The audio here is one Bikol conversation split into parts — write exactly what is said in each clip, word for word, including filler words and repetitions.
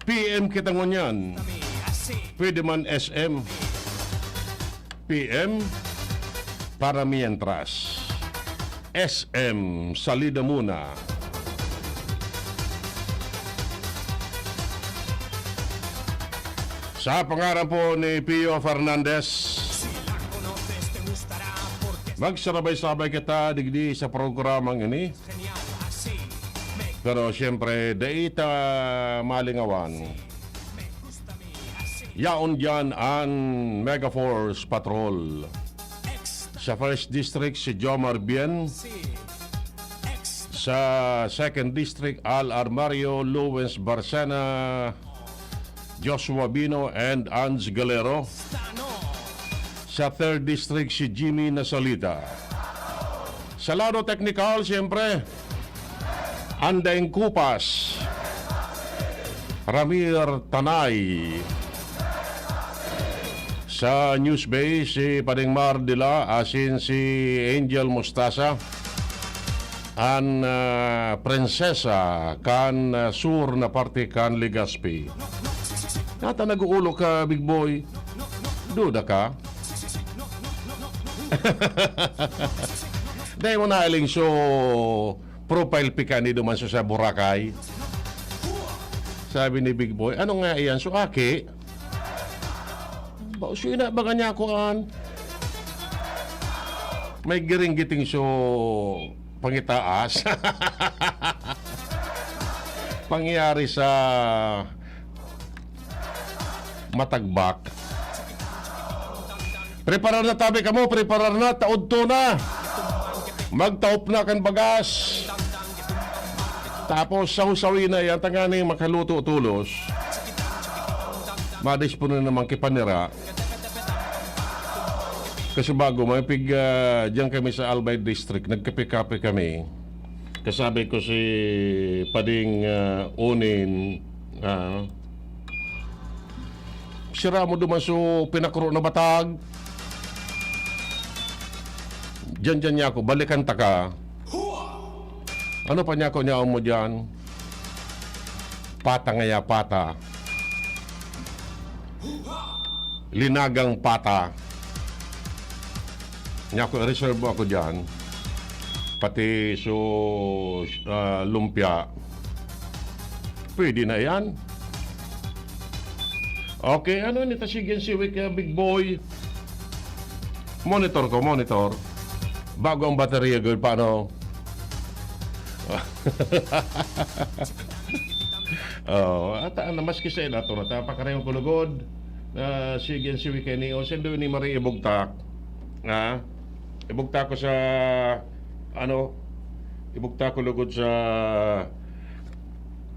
P M kita ngunyan. Pwede man S M. P M, para mientras. S M, salida muna. Sa pangaran po ni Pio Fernandez, magsarabay-sabay kita digdi sa programang ini. Pero siyempre, dai ta malingawan. Yaon diyan an Megaforce Patrol. Sa First District, si Jomar Bien. Sa Second District, Al Armario, Lawrence Barcena, Joshua Bino, and Ange Galero. Sa Third District, si Jimmy Nasalita. Sa lado teknikal, siyempre, Andaing Kupas, Ramir Tanay. Sa News Base, si Pading Mar Dila, asin si Angel Mostasa, an, ah, prinsesa kan, ah, sur na parte kan Legazpi. Nata nag-uulok ka, Big Boy? Duda ka? Dai mo na iling so profile pic ani duman so sa Boracay? Sabi ni Big Boy, "Ano nga iyan? So aki?" Ba, so ina, baga niya kuan. May giring giting so pangitaas. Pangyayari sa Matagbak. Preparar na tabi kamo, preparar na, taod to na. Magtaop na kan bagas. Tapos, saw-sawi na yan, tangani makaluto tulos. Madispono naman kipanira. Kasi bago, may pig, ah, diyan kami sa Albay District, nagkape-kape kami. Kasabi ko si Pading, ah, Unin, ah, sira mo duman so pinakro na batag. Diyan, diyan niya ako, balikan ta ka. Ano pa niya ako niya mo diyan? Pata ngaya, pata. Linagang pata. Niya ako, reserve ako diyan. Pati so, ah, lumpia. Pwede na yan. Okay, ano ni ta sige si Week, ah, Big Boy? Monitor ko, monitor. Bago ang baterya, good, paano? Oh, at, ah, maski sa ila, to, nata, pakarayon ko lugod. Ah, sige, si Week, ni, o, sendo ni Marie Ibugtak. Ha? Ibugtak ko sa, ano, ibugtak ko lugod sa,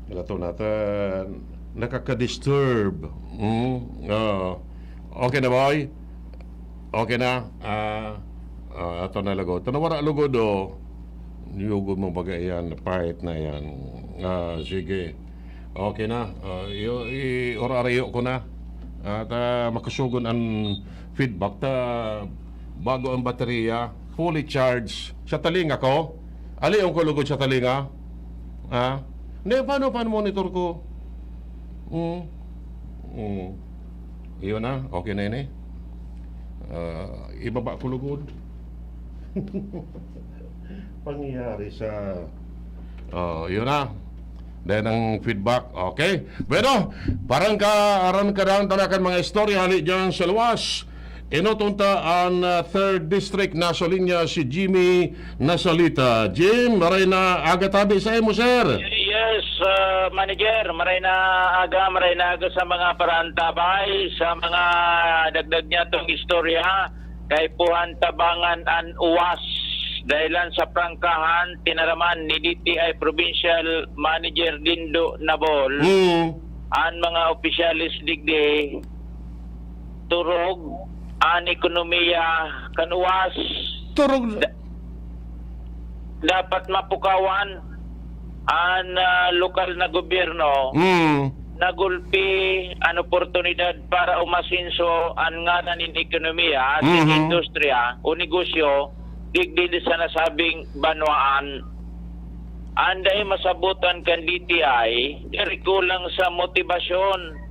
wala to nata, nakaka-disturb. Mm, oo. Okay na, boy? Okay na? Ah, ah, ato na lugod. Ito na, wala lugod, oh. Yugod mo baga iyan, pahit na iyan. Ah, sige. Okay na. Ah, iyo, i-, orarayo ko na. At, ah, makusog an feedback ta bago ang baterya, fully charged. Sa talinga ko? Alion ko lugod sa talinga? Ha? Hindi, paano, paano monitor ko? Mm. Mm. Iyon na. Okay na yun eh. Ah, ibaba ko lugod. Pangyayari sa, oh, yun na. Dahil ang feedback. Okay. Bueno, parang ka, aram ka daw talaga kan mga istorya, hali dyan sa luwas. Inot unta an, ah, third District. Nasa linya si Jimmy Nasalita. Jim, maray na aga tabi sa imo, sir. Yes, ah, Manager, maray na aga, maray na aga sa mga paraantabay, sa mga dagdag niya tong istorya. Kaipuhan tabangan an uwas. Dahilan sa prangkahan, tinaraman ni D T I Provincial Manager Dindo Nabol Mm. an mga opisyales digdi, turog an ekonomiya kan uwas. Turog. Da-, dapat mapukawan an, ah, lokal na gobyerno. Mm. Nagulpi an oportunidad para umasenso an ngaran nin ekonomiya, asin Mhm. industriya o negosyo digdi sa nasabing banwaan. An dai masabotan kan D T I, diri kulang sa motibasyon.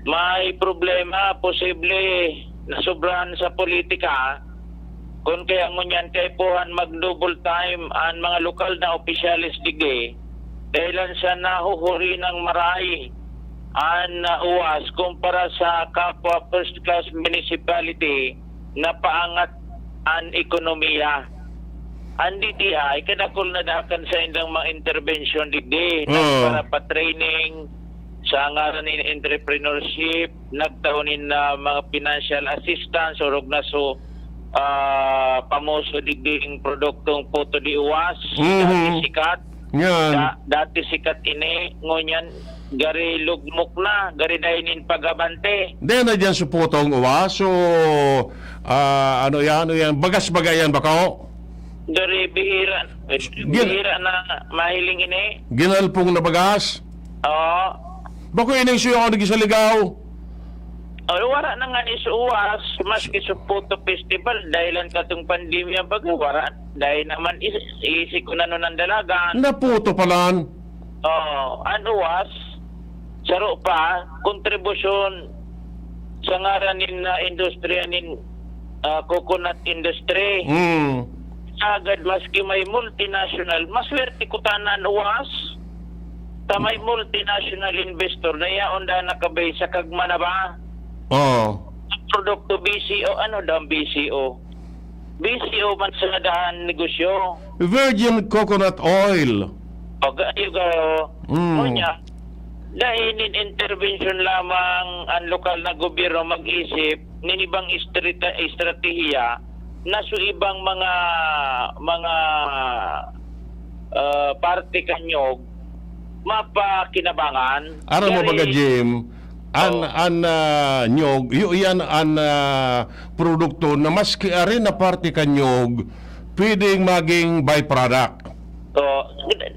May problema, posible nasobrahan sa politika, kun kaya ngunyan kaipuhan mag-double time an mga lokal na opisyales digdi, dahilan sa nahuhurinang maray an, ah, uwas kumpara sa kapwa first class municipality na paangat an ekonomiya. An D T I, kadakul na dakan sa indang mga interbensyon digdi, Oo. para pa-training sa ngaran nin entrepreneurship, nagtao nin, ah, mga financial assistance, orog na so, ah, pamoso digdi ning produktong puto di uwas, Mhm. dati sikat. Yan. Da-, dati sikat ini, ngunyan, gari lugmok na, gari dai nin pag-abante. Di na dyan supotong uwas. So, ah, ano yan, ano yan? Bagas baga yan, bako? Gari bihira. Gin- Bihira na mahiling ini. Ginalpong na bagas? Oo. Bako ini suyo ako nagisaligaw. Ay, wala na nga ni sa uwas, maski sa Puto Festival, dahilan katong pandemya, baga, wala. Dahil naman, is-, isi ko na nun ang dalagan. Naputo palan. Oo, an uwas, saro pa, kontribusyon sa ngaran nin, ah, industriya nin, ah, coconut industry. Mm. Agad maski may multinational, maswerte ko tanan uwas. Ta may multinational investor na yaon da nakabay sa Kagman na ba? Oo. Ang produkto B C O, ano daw ang B C O? B C O man sa dahan negosyo. Virgin coconut oil. Pag-, ayun ka, Mm. Ngunyan, dahil nin intervention lamang ang lokal na gobyerno mag-isip nin ibang estrita-, estratehiya na sa ibang mga, mga, ah, parte kan niyog, mapakinabangan. Aram mo Gari baga, Jim, an, Oh. an, ah, niyog, yu-, yan an, ah, produkto na maski ari na parte kan niyog, pwedeng maging byproduct. So,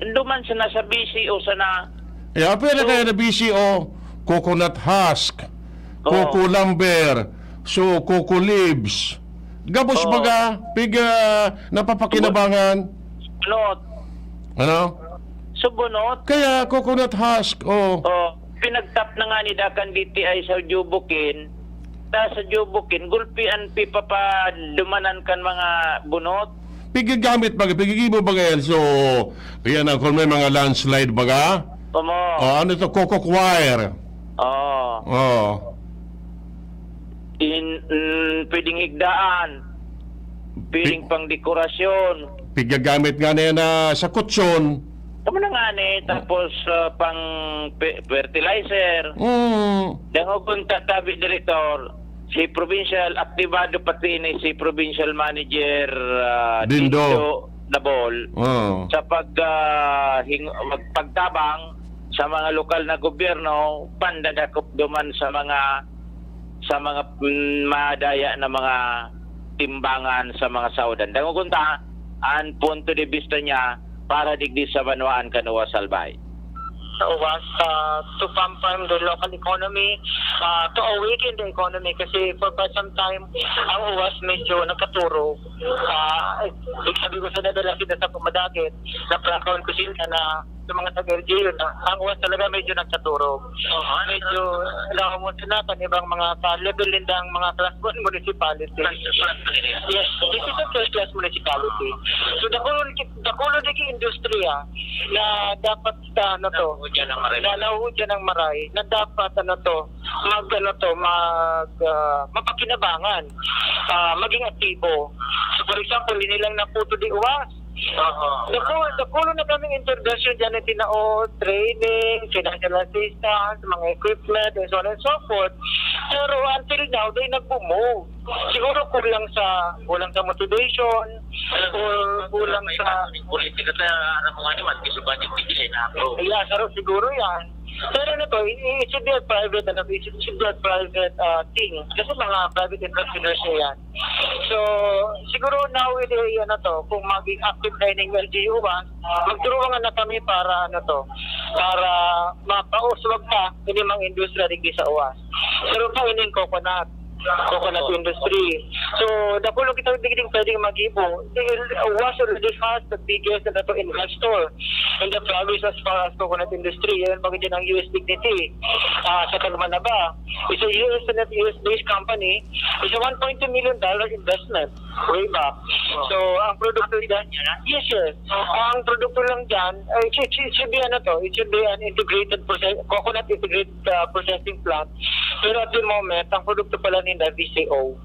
duman sana sa B C O sana. Yeah, pwede So, kaya na B C O, coconut husk, Oh. coco lumber, so coco leaves. Gabos Oh. baga, pig, ah, napapakinabangan. Ano? Ano? Subunot. Kaya coconut husk, oh. Oh, pinagtap na nga ni Dakan D T I sa Jubukin. Ta sa Jubukin, gulpi an pipapadumanan kan mga bunot. Pigigamit baga, pigigibo baga yan. So, yan ang kung may mga landslide baga. Omo. Oh, ano to? Coco coir. Oo. Oh. In, mm, pwedeng higdaan. Pwedeng Pi- pangdekorasyon. Pigagamit nga na yan, ah, sa kutsyon. Tama na nga ni, Oh. tapos, ah, pang pe-, fertilizer. Mm. Dangogon ta, tabi, Direktor, si provincial, aktibado pati ni si provincial manager, ah, Dindo. Dindo Dabol, Oo. sa pag, ah, hing-, magpagtabang sa mga lokal na gobyerno, pandadakop duman sa mga, sa mga, mm, madaya na mga timbangan sa mga saodan. Dangogon ta, an punto de vista niya para digdi sa banwaan kan Oas, Albay. Sa Oas, ah, to pump-, pump the local economy, ah, to awaken the economy. Kasi for quite some time, ang Oas medyo nagkaturog. Ah, ibig sabihin ko, sa nadala sila sa pamadagit, naprangkawan ko sila na sa mga taga-L G U na ang Oas talaga medyo nagkaturog. Oo, ano Medyo, alam mo sila, kan ibang mga ka-level nindang mga class one municipality. Class, class nila. Yes, this is a first class municipality. So, dakulo, dakulo digdi industriya na dapat sa, ano to, Nahuhudyan ang maray. na nahuhudyan ang maray, na dapat, ano to, mag, ano to, mag, ah, mapakinabangan, ah, maging aktibo. So, for example, inilang na puto di Oas. Oo. Dakulo, dakulo na kaming intervention dyan na tinao, training, financial assistance, mga equipment, and so on and so forth. Pero until now, di nagbo-move. Siguro kulang sa, kulang sa motivation, or kulang sa Politika ta, ano mo nga naman, gusto ba niyo bigyan na ako? Yeah, saro siguro yan. Pero ano to, i-, it should be a private, ano, it should, should be a private, ah, thing. Kasi mga private entrepreneurs na yan. So, siguro now with the, ano to, kung maging active na yung L G U ba, magtulungan na kami para, ano to, para mapauswag pa ini mga industriya digdi sa Oas. Pero pa ining coconut, coconut industry. So, dakulo kita digding pwedeng mag-ibo. Oas already has the biggest, ano to, investor in the province as far as coconut industry. Yan, bagay dyan ang U S Dignity, ah, sa Tagmanaba. It's a U S and U S-based company. It's a one point two million dollar investment way back. So, ang produkto dyan, yes, sir. Ang produkto lang dyan, eh, it should, it should be, ano to, it should be an integrated process, coconut integrated, ah, processing plant. Pero at the moment, ang produkto pala nila, V C O.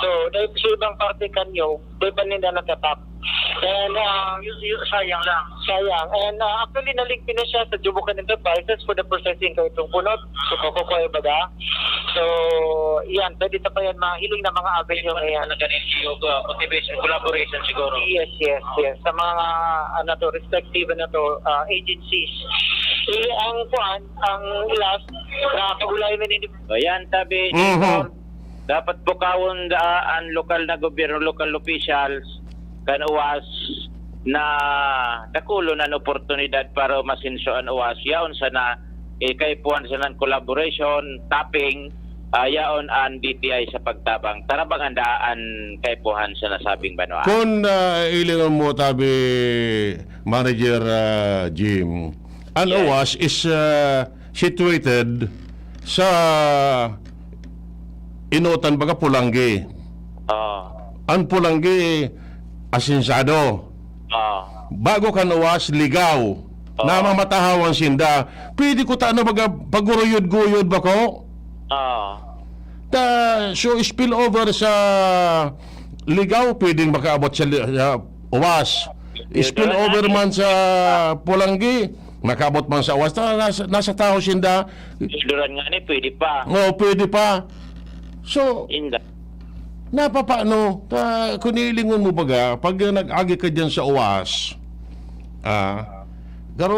So, dahil sa ibang parte kanyo, di pa nila natatap. And, ah, Sayang lang. Sayang. And, ah, actually, na-link na siya sa Jubukan Enterprises for the processing kaitong punot. So, kukukuha baga. So, yan. Pwede ta pa yan mahiling na mga avenue na yan. Talaga ng N G O, uh, motivation, collaboration siguro. Yes, yes, yes. Sa mga, ano to, respective na to, ah, agencies. Eh, ang kuan, ang last, na pag-ulayan na nini- Ayan, tabi, Mhm. Dapat pukawon da an lokal na gobyerno, local officials, kan Oas na dakulon an oportunidad para umasenso an Oas. Yaon sana, eh, kaipuhan sana an collaboration, tapping, ah, yaon an D T I sa pagtabang. Tarabangan da an kaipuhan sa nasabing banwaan. Kun, ah, ilingon mo, tabi, Manager, ah, Jim, an Yes. Oas is, ah, situated sa enotan baga Polangui. Oo. An Polangui, Asenciado. Oo. Bago kan Oas, Ligao. Oo. Namamatahawan sinda. Pwede ko ta, ano, baga, paguruyod-guyod ba ko? Oo. Ta, so, spill over sa Ligao, pwedeng makaabot sa Li-, sa Oas. Spill over man sa Polangui, makaabot man sa Oas. Ta, nasa, nasa tahaw sinda. Duran nga ni, pwede pa. Oo, pwede pa. So, Inda. Napapano? Ta, kung ilingon mo baga, pag nag-agi ka dyan sa Oas, ah, pero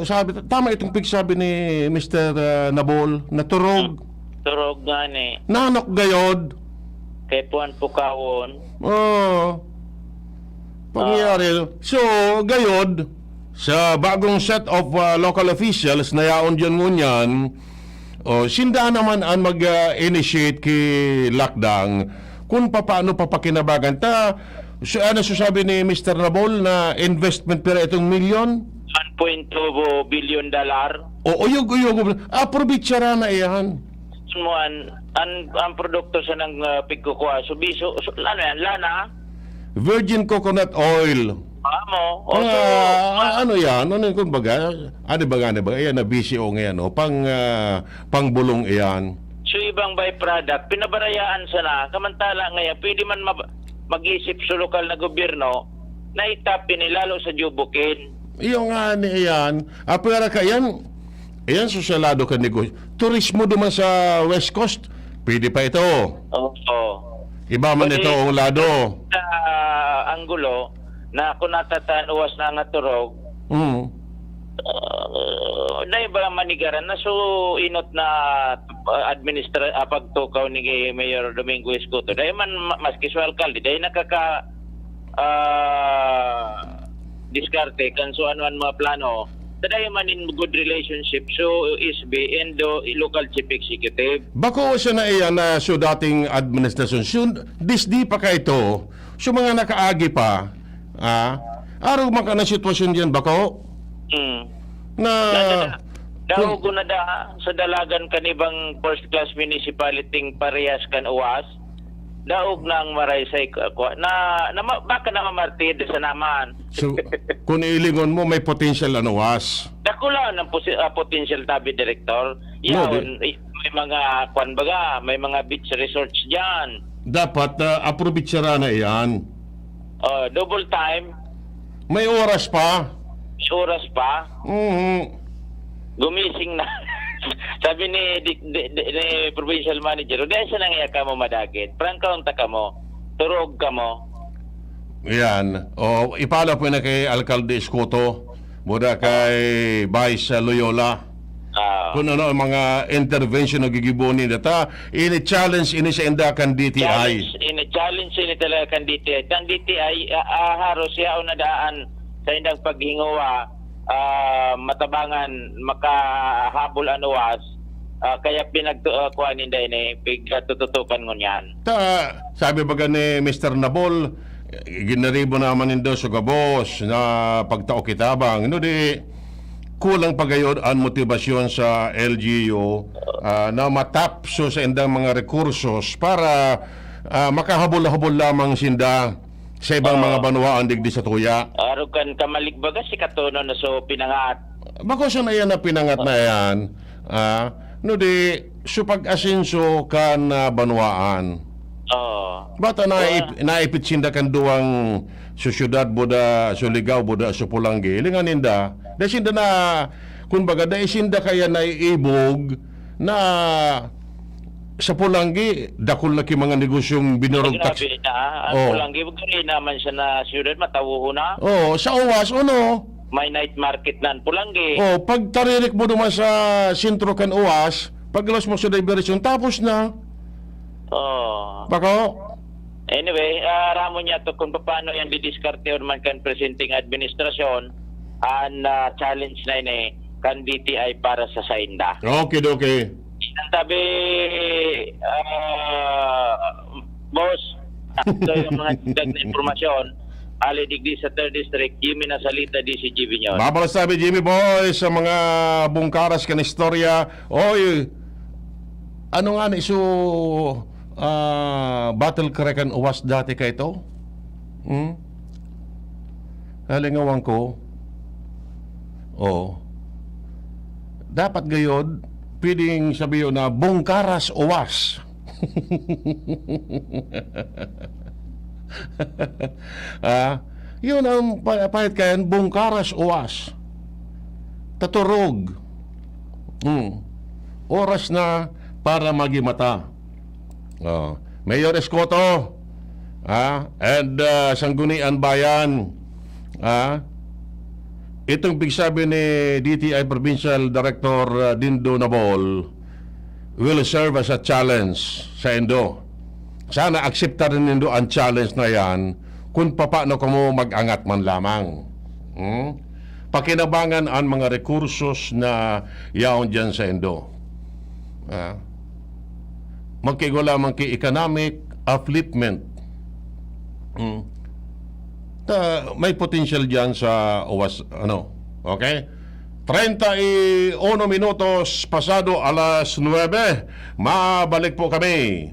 sabi, tama itong pigsabi ni Mister, ah, Nabol, na turog. Turog nga ni. Nanok gayod. Kay Puan Pukawon. Oo. Pangyayari. Ah. So, gayod, sa bagong set of, ah, local officials na yaon dyan ngunyan, o, sinda naman an mag, ah, initiate ki Lakdang kun papaano papakinabangan ta. So, ano sasabi ni Mister Nabol na investment pira itong milyon? One point two billion dollar. O, uyog-uyog. Aprobichara na iyan. Mo an, an, ang produkto sa nang, ah, pigkukua. So, biso, so, ano yan? Lana? Virgin coconut oil. Amo. O, so, Ah, ano yan? Ano yung kumbaga? Ano ba nga, ano ba? Ayan, na V C O ngayon, no? Pang, ah, pangbulong iyan. So, ibang byproduct, pinabarayaan sana. Kamantala ngayon, pwede man mab-, mag-isip sa lokal na gobyerno, na itap ini lalo sa Jubukin. Iyo nga ni iyan. Ah, pero ka iyan, iyan sa, sa lado ka negosyo. Turismo duman sa West Coast, pwede pa ito. Oo. Iba man Pwede ito ang lado. Sa anggulo, na kung natatan, uwas na nga turog, Mm. ah, dahil ba manigaran na so inot na, ah, administra-, ah, pagtukaw ni Mayor Domingo Escoto. Dahil man ma-, maski sa alkalde, dahil nakaka-, ah, diskarte kan so ano an mga plano. Sa dai man in good relationship, so S B and the local chief executive. Bako siya na iyan na so dating administrasyon. So, disdi pa ka ito, so mga nakaagi pa, ah, arog man ka na sitwasyon diyan, bako? Hmm. Na, Na, na, na, kun- daog na da sa dalagan kan ibang first class municipality parehas kan Uwas. Daog na ang Maraysay, kwa, kwa, na, na ma-, baka na mamartir sa naman. So, kung ilingon mo, may potential ano, Uwas? Dakula ng posi-, ah, potential tabi, Direktor. No, Yaon, di- i-, may mga, kwan baga, may mga beach resorts dyan. Dapat, ah, aprobetsara na iyan. Oh, double time. May oras pa. May oras pa. Mhm. Gumising na. Sabi ni, di, di, di, ni provincial manager, "Dahil sa nangyaya ka mo madagit, prangkaon ta ka mo, turog ka mo." Yan. O, ipala po na kay Alkalde Escoto, buda kay Vice Loyola. Ah. Kung ano ang mga intervention na gigibo ninda. Ta, ini-challenge ini sa inda kan D T I. Challenge, ini-challenge ini talaga kan D T I. Kan D T I, ah, ah, haros yaon na daan sa indang paghinguwa, ah, matabangan, makahabol an Uwas, ah, kaya pinagtu-, ah, kuha ninda ini, pigkatututukan ngunyan. Ta, sabi baga ni Mister Nabol, ginaribo naman nindo sa gabos na pagtao kitabang. No, di, kulang pa gayod an motibasyon sa L G U, ah, na matapso sa indang mga rekursos para, ah, makahabol-habol lamang sinda sa ibang Oo. mga banwaan digdi sa tuya. Arog kan kamalig baga si Katono na so pinangat. Bako siya na iyan na pinangat na iyan, ah, no di, so pag-asenso kan, ah, banwaan. Oo. Bata na Wala. ip-, naipit sinda kan duwang so syudad, buda so Ligao, buda so Polangui. Lingan ninda, dai sinda na, kumbaga, dai sinda kaya naiibog na sa Polangui, dakul na ki mga negosyong binurugtak. Grabe na, ang Oh. Polangui, gari naman siya na siyudad, matawo na. Oh, sa Uwas, ano? May night market na ang Polangui. Oh, pag taririk mo duman sa sentro kan Uwas, pag-alas mo sa diversion, tapos na. Oh. Bako? Anyway, ah, ramon niya to kung paano yan didiskartehon man kan presenteng administrasyon, ang, ah, challenge na ini kan D T I para sa sainda. Okay, okay. Ang tabi, ah, boss, ito yung mga dagdag na impormasyon. Ali digdi sa third District, Jimmy Nasalita, D C G B News. Babalik sabi, Jimmy Boy, sa mga bungkaras kan istorya. Oy, ano nga ni so, ah, battle cry kan Uwas dati kay ito? Hmm? Nalingawan ko. Oh. Dapat gayod, pwedeng sabihin na bungkaras Uwas. Ah, yun ang pa-, pahit kayan, bungkaras Uwas. Taturog. Hmm. Oras na para magimata. Oh. Mayor Escoto, ah, and, ah, Sanggunian Bayan, ah, itong pigsabi ni D T I Provincial Director, ah, Dindo Nabol will serve as a challenge sa indo. Sana akseptaran nindo ang challenge na yan kung papaano kamo mag-angat man lamang. Hmm? Pakinabangan ang mga rekursos na yaon dyan sa indo. Ah. Magkaigwa lamang ki economic upliftment. Hmm. Ta, may potential dyan sa Uwas, ano. Okay? Treinta y uno minutos pasado alas nuebe. Mabalik po kami.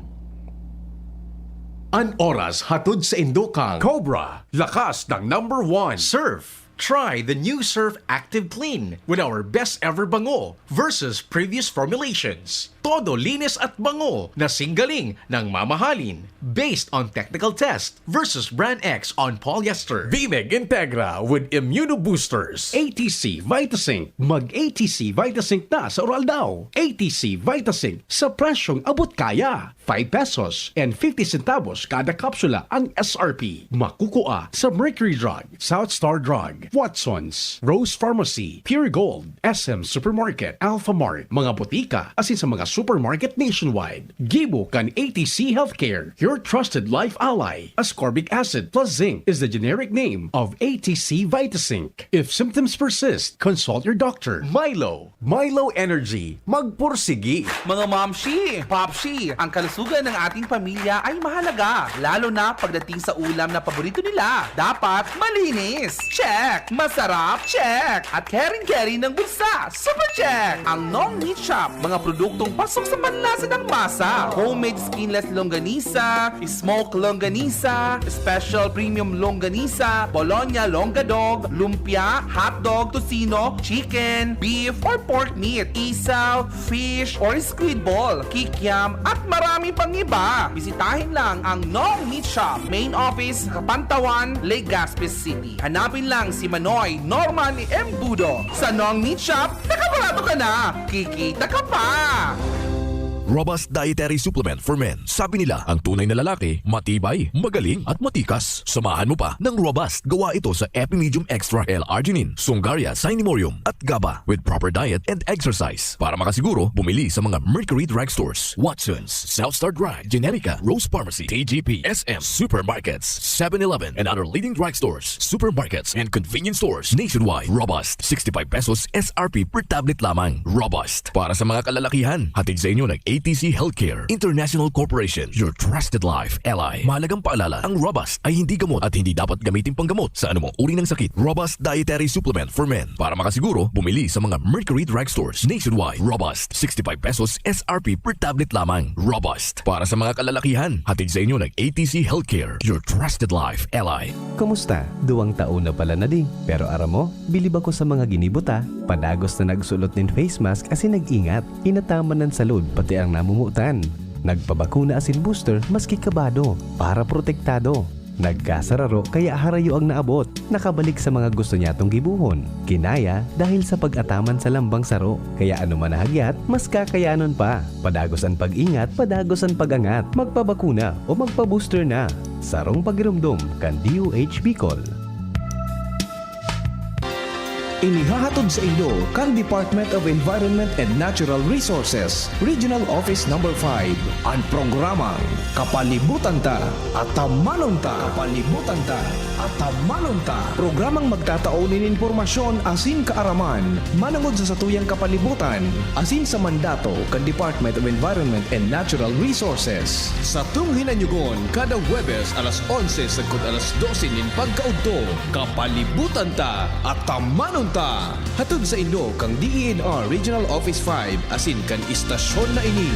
An oras hatod sa indo kan Cobra, lakas ng number one. Surf. Try the new Surf Active Clean with our best ever bango versus previous formulations. Todo linis at bango na singgaling ng mamahalin based on technical test versus brand X on polyester. Bimeg Integra with Immunoboosters. A T C Vitasync. Mag A T C Vitasync na sa Uraldaw. A T C Vitasync sa presyong abot kaya. Five pesos and fifty centavos kada kapsula ang S R P. Makukua sa Mercury Drug, South Star Drug, Watson's, Rose Pharmacy, Pure Gold, S M Supermarket, Alpha Mart, mga botika, asin sa mga Supermarket nationwide. Gibo kan A T C Healthcare, your trusted life ally. Ascorbic acid plus zinc is the generic name of A T C Vitazinc. If symptoms persist, consult your doctor. Milo, Milo Energy, magpursigi. Mga momshi, popshi, ang kalusugan ng ating pamilya ay mahalaga, lalo na pagdating sa ulam na paborito nila. Dapat malinis. Check! Masarap? Check! At caring-caring ng bulsa. Super check! Ang Nong Meat Shop, mga produktong pasok sa panlasa ng masa. Homemade skinless longganisa, smoke longganisa, special premium longganisa, Bologna longadog, lumpia, hotdog, tocino, chicken, beef, or pork meat, isaw, fish, or squid ball, kikiam, at marami pang iba. Bisitahin lang ang Nong Meat Shop, main office, Kapantawan, Legazpi City. Hanapin lang si Manoy Norman Embudo. Sa Nong Meat Shop, nakabarato ka na! Kikita ka pa! Robust Dietary Supplement for Men. Sabi nila, ang tunay na lalaki, matibay, magaling, at matikas. Samahan mo pa ng Robust. Gawa ito sa Epimedium Extra L-Arginine, Sungaria Cinemorium, at GABA with proper diet and exercise. Para makasiguro, bumili sa mga Mercury Drugstores, Watson's, South Star Drug, Generica, Rose Pharmacy, T G P, S M, Supermarkets, Seven Eleven, and other leading drugstores, supermarkets, and convenience stores nationwide. Robust, sixty-five pesos S R P per tablet lamang. Robust, para sa mga kalalakihan. Hatid sa inyo ng A T C Healthcare International Corporation, your trusted life ally. Mahalagang paalala, ang Robust ay hindi gamot at hindi dapat gamitin panggamot sa anumang uri ng sakit. Robust Dietary Supplement for Men. Para makasiguro, bumili sa mga Mercury Drugstores nationwide. Robust, sixty-five pesos S R P per tablet lamang. Robust, para sa mga kalalakihan. Hatid sa inyo ng A T C Healthcare, your trusted life ally. Kumusta? Duwang taon na pala na di. Pero aram mo, bilib ako sa mga ginibo ta. Padagos na nagsulot nin face mask asin nag-ingat. Inataman an salud, pati ang namomotan. Nagpabakuna asin booster maski kabado, para protektado. Nagkasararo kaya harayo ang naabot. Nakabalik sa mga gusto niyatong gibohon. Kinaya dahil sa pag-ataman sa lambang saro. Kaya anoman na hagyat, mas kakayanon pa. Padagos an pag-ingat, padagos an pag-angat. Magpabakuna o magpa-booster na. Sarong pagiromdom kan D O H Bicol. Inihahatod saindo kan Department of Environment and Natural Resources, Regional Office Number Five, an programang Kapalibutan Ta, Atamanon Ta. Kapalibutan Ta, Atamanon Ta. Programang magtatao nin impormasyon asin kaaraman manongod sa satuyang kapalibutan asin sa mandato kan Department of Environment and Natural Resources. Satong hinanyogon kada Huwebes alas onse sagkod alas dose nin pagkaudto. Kapalibutan Ta, Atamanon Ta! Hatod saindo kan D E N R Regional Office Five asin kan istasyon na ini.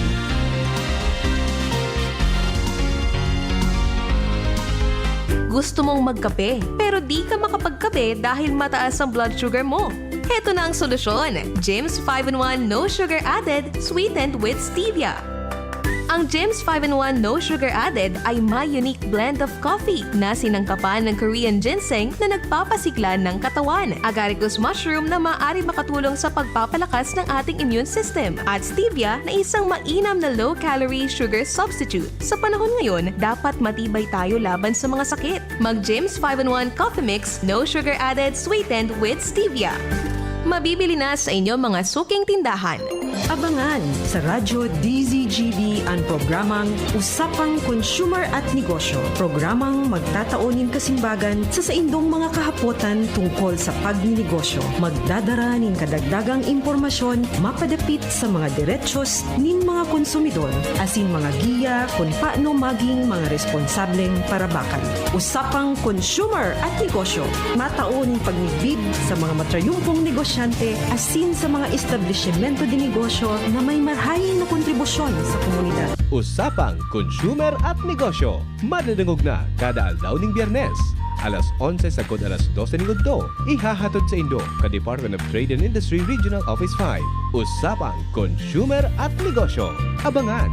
Gusto mong magkape, pero di ka makapagkape dahil mataas ang blood sugar mo? Heto na ang solusyon, James five in one No Sugar Added, sweetened with stevia. Ang Gems five in one No Sugar Added ay may unique blend of coffee na sinangkapan ng Korean ginseng na nagpapasigla ng katawan, agaricus mushroom na maaari makatulong sa pagpapalakas ng ating immune system, at stevia na isang mainam na low-calorie sugar substitute. Sa panahon ngayon, dapat matibay tayo laban sa mga sakit. Mag Gems five in one Coffee Mix, no sugar added, sweetened with stevia. Mabibili na sa inyong mga suking tindahan. Abangan sa Radyo D Z G B an programang Usapang Consumer at Negosyo, programang magtatao nin kasimbagan sa saindong mga kahapotan tungkol sa pagninegosyo. Magdadara nin kadagdagang impormasyon mapadapit sa mga derechos nin mga konsumidor asin mga giya kun paano maging mga responsableng parabakan. Usapang Consumer at Negosyo, matao nin pagmidbid sa mga matrayumpong negosyante asin sa mga establisimento de negosyo na may marahay na kontribusyon sa komunidad. Usapang Consumer at Negosyo, madadangog na kada aldaw ning Biyernes, alas onse sagkod alas dose nin udto. Ihahatod saindo kan Department of Trade and Industry Regional Office five. Usapang Consumer at Negosyo. Abangan!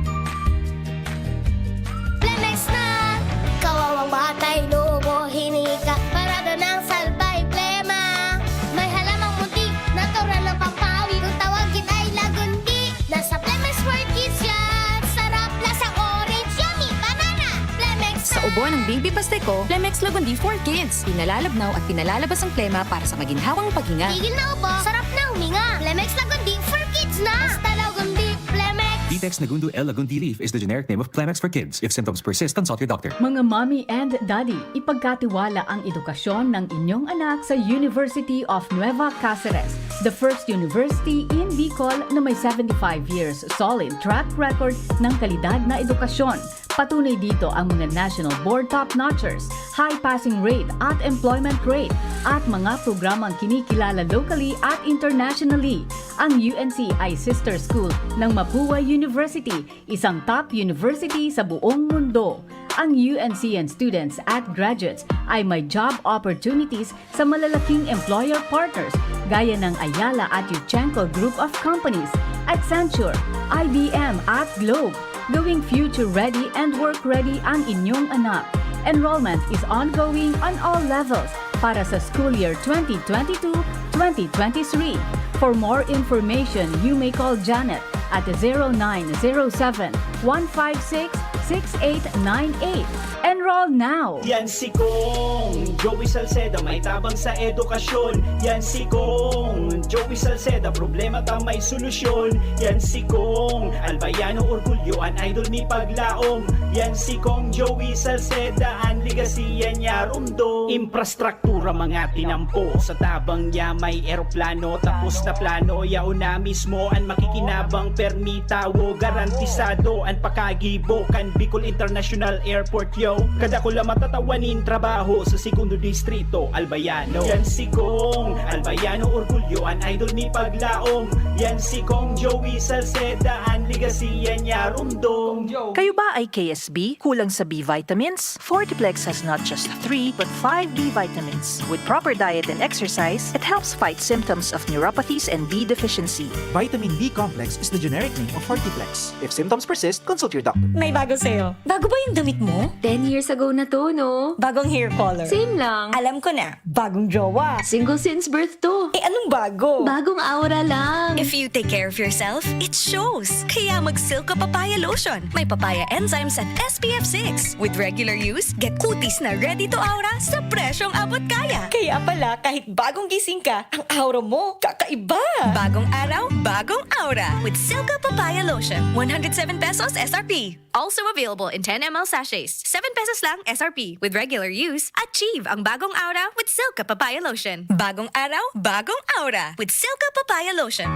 Plemex na! Kawawang batay, lobo, hinika, parado ng salbay, plema. May halamang munti, natural na pampawi. Kung tawagin ay lagundi, nasa Plemex for Kids yan. Sarap, lasang orange, yummy, banana. Plemex na! Sa ubo ng baby pastiko, Plemex Lagundi for Kids. Pinalalabnaw at pinalalabas ang plema para sa maginhawang paghinga. Tigil na ubo, sarap na huminga. Plemex Lagundi for Kids na! Basta Lagundi, Plemex. Vitex Negundo L Lagundi leaf is the generic name of Plemex for kids. If symptoms persist, consult your doctor. Mga mommy and daddy, ipagkatiwala ang edukasyon ng inyong anak sa University of Nueva Caceres, the first university in Bicol na may seventy-five years solid track record ng kalidad na edukasyon. Patunay dito ang mga national board top-notchers, high passing rate at employment rate, at mga programang kinikilala locally at internationally. Ang U N C ay sister school ng Mapua University, isang top university sa buong mundo. Ang U N C and students at graduates ay may job opportunities sa malalaking employer partners gaya ng Ayala at Yuchengco Group of Companies, Accenture, I B M at Globe. Gawing future ready and work ready ang inyong anak. Enrollment is ongoing on all levels para sa school year twenty twenty-two, twenty twenty-three. For more information, you may call Janet at zero nine zero seven, one five six, six eight nine eight. Enroll now! Yan si Kong Joey Salceda, may tabang sa edukasyon. Yan si Kong Joey Salceda, problema ta may solusyon. Yan si Kong Albayano Orgulyo, an idol ni Paglaom. Yan si Kong Joey Salceda, an legacy yan niya rumdom. Infrastruktura mga tinampo, sa tabang niya may eroplano. Tapos na plano, yaon na mismo an makikinabang. Permi tawo, garantisado an pakagibo kan Bicol International Airport, yo. Kadakula matatawa nin trabaho sa segundo distrito, Albayano. Yan si Kong Albayano Orgulyo, an idol ni Paglaom. Yan si Kong Joey Salceda, an legacy yan niya rumdom. Kayo ba ay K S B? Kulang sa B vitamins? Fortiplex has not just three, but five B vitamins. With proper diet and exercise, it helps fight symptoms of neuropathies and B deficiency. Vitamin B complex is the generic name of Fortiplex. If symptoms persist, consult your doctor. May bago sa'yo. Bago ba yung damit mo? Ten years ago na to, no? Bagong hair color. Same lang. Alam ko na. Bagong jowa. Single since birth to. Eh, anong bago? Bagong aura lang. If you take care of yourself, it shows. Kaya mag Silka Papaya Lotion. May papaya enzymes at S P F six. With regular use, get kutis na ready to aura sa presyong abot kaya. Kaya pala, kahit bagong gising ka, ang aura mo, kakaiba. Bagong araw, bagong aura. With Silka Papaya Lotion. One hundred seven pesos S R P. Also available in ten M L sachets. Seven pesos lang S R P. With regular use, achieve ang bagong aura with Silka Papaya Lotion. Bagong araw, bagong aura with Silka Papaya Lotion.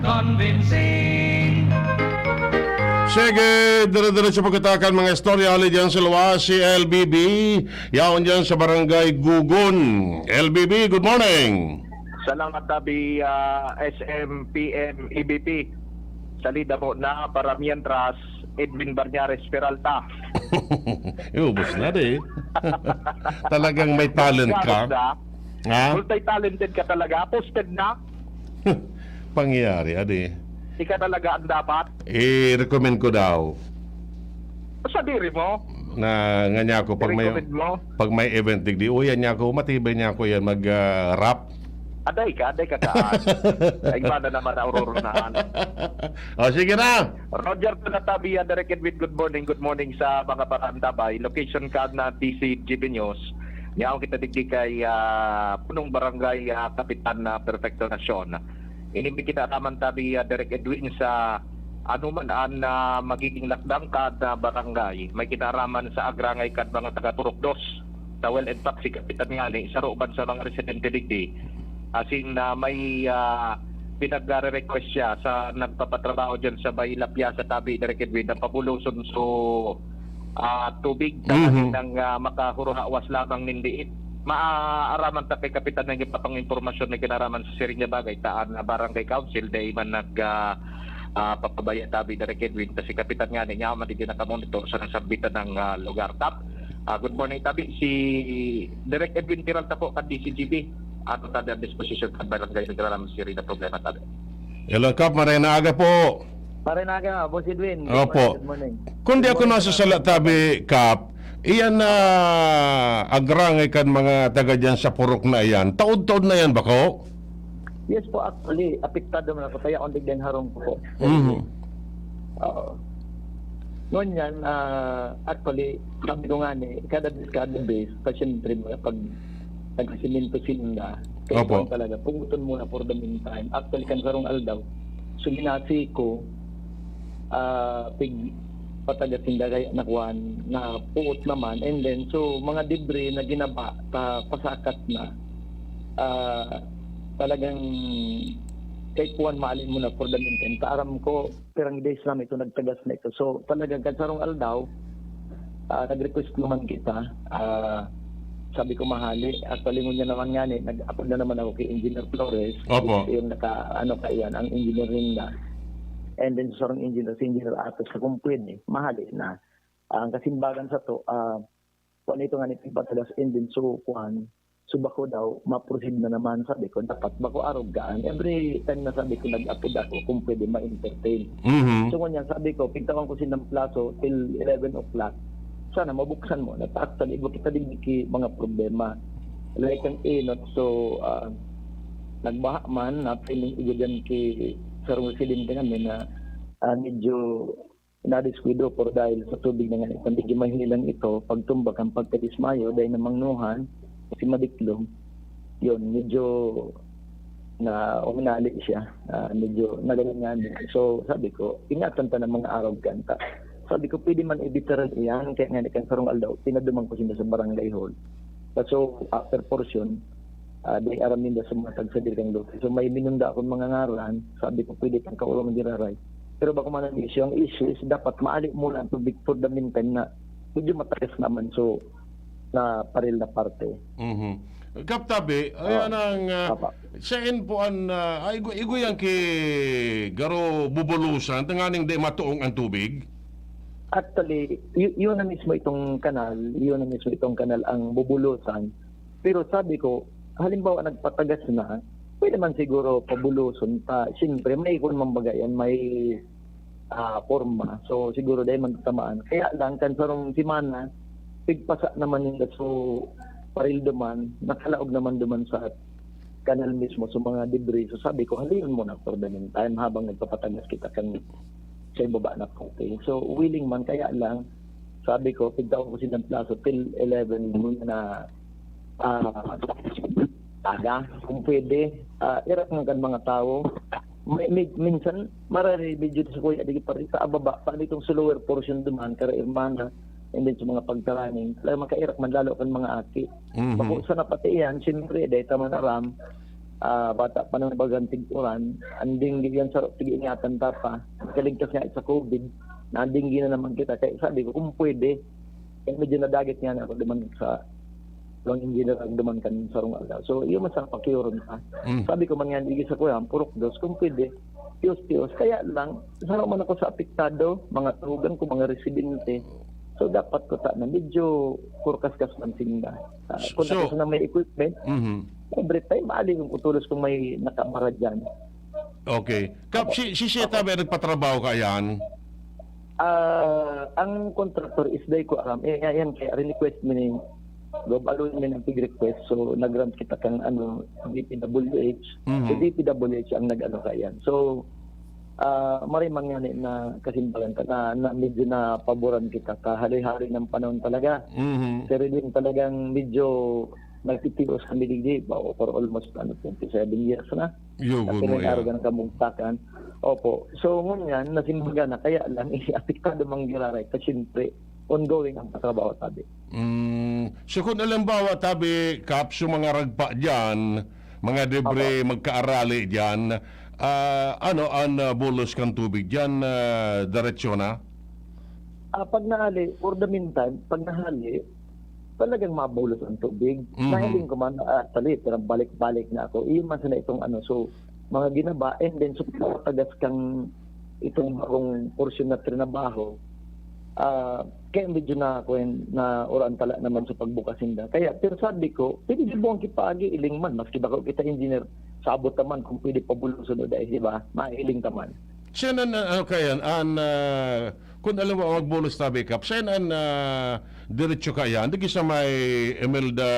Convincing. Sige, dire-diretso po kita kan mga istorya hali dyan sa luwas, si L B B, yaon dyan sa Barangay Gugon. L B B, good morning. Salamat tabi, ah, S M P M E B P. Salida po na para mientras, Edwin Barñares Peralta. Ubos na di. Talagang may talent ka. Ganos na. Ha? Multi-talented ka talaga. Posted na. Pangyayari, adi. Ika talaga ang dapat. I-recommend ko daw. Sa diri mo. Na nga niya ako, pag may, I-recommend mo. Pag may event digdi, uyan niya ako, matibay niya ako yan, mag-rap. Aday ka, aday ka kaan. Ay, iba na naman ang ururunahan. O, sige na. Roger Tunatabi, ah, Direk Edwin, good morning. Good morning sa mga parantabay. Location ka na D C G B News. Niyaw kita digdi kay ah, punong barangay ah, Kapitan na Perfecto Nacion. Ini may kinaraman tabi, ah, Direk Edwin, sa ano man an ah, magiging lakdang kad na barangay. May kinaraman sa agrangay kad mga taga Turok Dos. Sa well, in fact, si Kapitan ngani, saro man sa mga residente digdi. Asin na may ah, pinagre-request siya sa nagpapatrabaho dyan sa may lapyasa tabi, Direk Edwin, na pabuloson so ah, tubig na Mhm. nang ah, makahuruhawas lamang nin diit. Maaraman ta kay Kapitan na ipapang impormasyon na kinaraman sa siring niya bagay, taan na barangay council, dahil man nag ah, ah, papabaya tabi, Direk Edwin, kasi Kapitan nga niya, man din nakamonitor sa nasambitan ng ah, lugar. Tap, ah, good morning, tabi, si Direk Edwin Peralta po, kan D C G B. Ato tabi ang disposition kan barangay na kinaraman sa siring na problema, tabi. Hello, Kap. Maray na aga po. Maray na aga, Boss Edwin. Good Opo. morning, good morning. Kung di ako nasasala, tabi, Kap, iyan na agrangay kan mga taga dyan sa Purok na iyan. Taod-taod na yan, bako? Yes po, actually, apektado man ako. Kaya kung digden harong ko po. Mhm. Oo. Ngunyan, ah, actually, sabi ko nga ni, kada, kada base, pa siyempre, pag nagsisimento sinda, Kaya Opo. kuwan talaga, puuton muna for the meantime. Actually, kan sarong aldaw, suminasi ko, ah, pig patagas sinda kaya na kuwan, na puot naman. And then, so, mga debris na ginaba, ta pasakat na. Ah, talagang, kay kuwan, maali muna for the meantime. Ta aram ko, pirang days lang ito, nagtagas na ito. So, talagang kan sarong aldaw, ah, nag-request naman kita. Ah, sabi ko, mahali. Actually, ngunyan naman nga ni, nag-apod na naman ako kay Engineer Flores. Opo. Which yung naka, ano, kaiyan, ang engineer ninda. And then, sa sarong engineer, si Engineer Atos, sa kung pwede, mahali na. Ah, ang kasimbagan sa to, ah, kung ano ito nga ni pagpatagas, and then, so, kuwan, so, bako daw, ma-proceed na naman, sabi ko, dapat bako arog gaan. Every time na sabi ko, nag-apod ako kung pwede ma-entertain. Mhm. So, ngunyan, sabi ko, pigtawan ko silang plaso till eleven o'clock. Sana mabuksan mo na. Actually, iba kita digdi ki mga problema. Like ang inot, so, ah, nagbaha man, na training igo dyan ki sarong residente kami na, ah, medyo nadiskuido por dahil sa tubig na nga, kundi mahilang ito, pagtumbak ang pagkadismayo, dahil namangnuhan, si Madiklom, yun, medyo na uminali siya, ah, medyo nagalingan. So, sabi ko, ingatan ta ng mga arog kanta. Sabi ko, pwede man ibitaran iyan, kaya nga kan sarong aldaw, pinaduman ko sinda sa barangay hall. So, after portion, ah, di aram ninda sa mga tagsadir kang lote. So, may minunda akong mga ngaran, sabi ko, pwede pang kaurong giraray. Pero bako man ang issue. Ang issue is dapat maali muna ang tubig for the meantime na medyo matagas naman. So, na paril na parte. Mhm. Kap Tabi, ayan Oh, ang, ah, apa. Sain po an, ah, ah, igo, igo yan ki garo bubulusan, tanganing di matuong ang tubig? Actually, y- yun na mismo itong kanal, yun na mismo itong kanal ang bubulusan. Pero sabi ko, halimbawa nagpatagas na, pwede man siguro pabuluson pa. Siyempre, may ikon man baga yan, may ah, porma. So, siguro dahil man tamaan. Kaya lang, kan sarong semana, pigpasa naman ninda. So, paril duman, nakalaog naman duman sa kanal mismo, sa mga debris. So, sabi ko, halion muna for the meantime habang nagpapatagas kita kan sa ibaba na parte. So, willing man, kaya lang, sabi ko, pigtaon ko silang plaso till eleven muna na, ah, aga, kung pwede, ah, irak man kan mga tawo. May, may, minsan, marare-video sa kuya, di pa rin sa ababa, paano itong sa lower portion duman, kara hermana, and then sa mga pagtaraning, talagang makairak man lalo kan mga aki. Mhm. Bako sa napati iyan, siyempre, dahil tama na ram, ah, bata pa nang bagang tig-uran, ang dinggi yan sa tig-ingatan ta pa, kaligtas nga sa covid, na ang dinggi na naman kita. Kaya sabi ko, kung pwede, eh, medyo nadagit nga na ako duman sa, ang engineer ang duman kan sarong aldaw. So, iyo man sa pakiuron ka. Mm. Sabi ko man nga, digi sa kuya, purok dos, kung pwede, piyos-piyos. Kaya lang, sarong man ako sa apektado, mga tugang ko, mga residente. So, dapat ko ta na medyo kurkas-kas man sinda. Ah, kung So- ako na may equipment, Mhm. every time, maali yung kutulos kung may nakabara dyan. Okay. Kap, si, si Seta ba nagpatrabaho ka yan? Ah, ang contractor is day ko aram. Eh, ayan, kaya request mi ni Gob Alun mi ng request. So, nag-grant kita kang, ano, D P W H. Mhm. So, D P W H ang nag-ano kaya. So, ah, marimang nga ni na kasimbalan ka na, na medyo napaboran kita kahali-hali ng panahon talaga. Mhm. Pero din talagang medyo nagtitios kami digdi, ba, for almost, ano, twenty-seven years na. Yo, At good mo yan. pinag-arugan kamugtakan. Opo. So, ngunyan, nasimbaga na, kaya lang, eh, apektado man giraray. Kasi, siyempre, ongoing ang patrabaho, sabi. Mm. So, kung alimbawa, tabi, Kap, so mga ragpa dyan, mga debris, magkaarali dyan, ah, ano ang, ah, bulos kang tubig dyan, ah, diretso na? Ah, pag nahali, for the meantime, pag nahali, talagang mabulos ang tubig. Mhm. Nahiling ko man, actually, pero balik-balik na ako. Iyon man sana itong ano, so, mga ginaba, and then, so, tagas kang itong bagong porsyon na trinabaho, ah, kaya medyo na, kwen-, na uraan tala naman sa pagbukas ninda. Kaya, pero sabi ko, pwede di buwang kipaagi, iling man, maski bako kita engineer, sabot naman kung pwede pabuloson o dahil, di ba? Mailing ka man. Siya na, na ano kaya, an, ah, kung alam mo, magbulos tabi, Kap, siya na, ah, diretso kaya, hindi sa may Imelda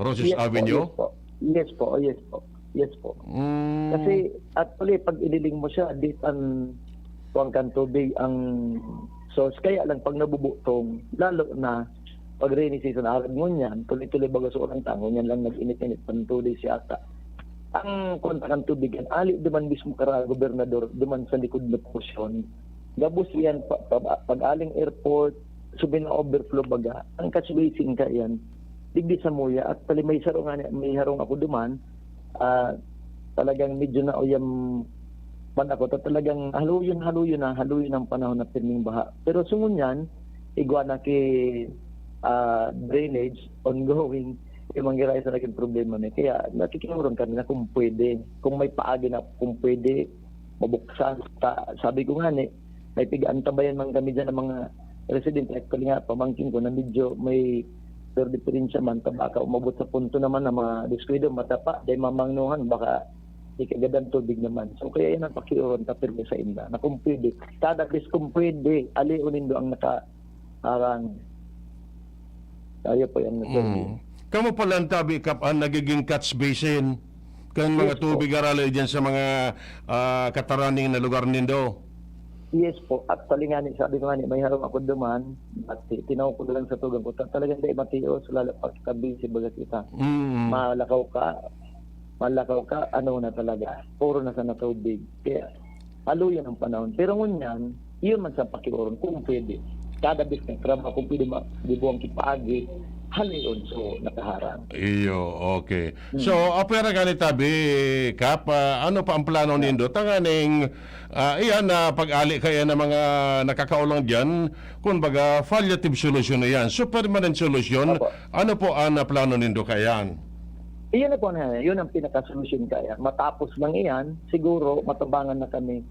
Roses Yes po, Avenue? yes po. Yes po, yes po. Yes po. Mm. Kasi, actually, pag iniling mo siya, di tan kuwang kan tubig ang source. Kaya lang, pag nabubutong, lalo na, pag rainy season, arog ngunyan, tuloy-tuloy baga sa ulan ta, ngunyan lang nag-init-init, pan two days yata. Ang kontra kan tubig yan, ali duman mismo kara gobernador, duman sa likod na portion. Gabos yan, pa, pa, pag aling airport, subi na overflow baga, ang catch basin ka yan, digdi sa muya, at pali may sarong, may harong ako duman, ah, talagang medyo nauyam man ako, ta talagang haluyon, haluyon na, haluyon ang panahon na pirming baha. Pero sungon yan, igwa na ki, ah, drainage, ongoing, yung mga sa naging problema na. Kaya nakikinuran kami na kung pwede, kung may paagi na kung pwede, mabuksan. Ta, sabi ko nga ni, may pig-antabayan man kami dyan ng mga residente. Actually nga, pamangkin ko na medyo may pero diferensya man, ta baka umabot sa punto naman na mga diskuido, matapa, dahil mamangnuhan, baka ikagadan tubig naman. So, kaya yan ang pakiuron ka pirmi sa inda, na kung pwede, kada bis kung pwede, alion nindo ang nakaarang. Kaya po yan, Sir. Mm. Kamo pala ang tabi, Kap, ang nagiging catch basin kan mga Yes po. tubig arali dyan sa mga, ah, kataraning na lugar nindo? Yes po. Actually nga ni, sabi ko nga ni, may harong ako duman, at ti-, tinaw ko na lang sa tugang ko. Ta-, talagang dai matios, lalo pag tabi si baga kita. Mm. Malakaw ka, malakaw ka, ano na talaga, puro na sana tubig. Kaya, haluyon ang panahon. Pero ngunyan, iyon man sa pakiuron, kung pwede. Kada bis na trabaho, kung pwede ma-, di buwang kipaagi, halion, so, nakaharang. Iyo, okay. Hmm. So, apwera gani tabi, Kap, ah, ano pa ang plano nindo? Tanganing, ah, iyan na pag-ali kaya ng mga nakakaulang dyan, kumbaga, palliative solution na yan. So, permanent solution, Opo. ano po ang, ah, plano nindo kaya? Iyon na po na, yun ang pinakasolusyon kaya. Matapos lang iyan, siguro matabangan na kami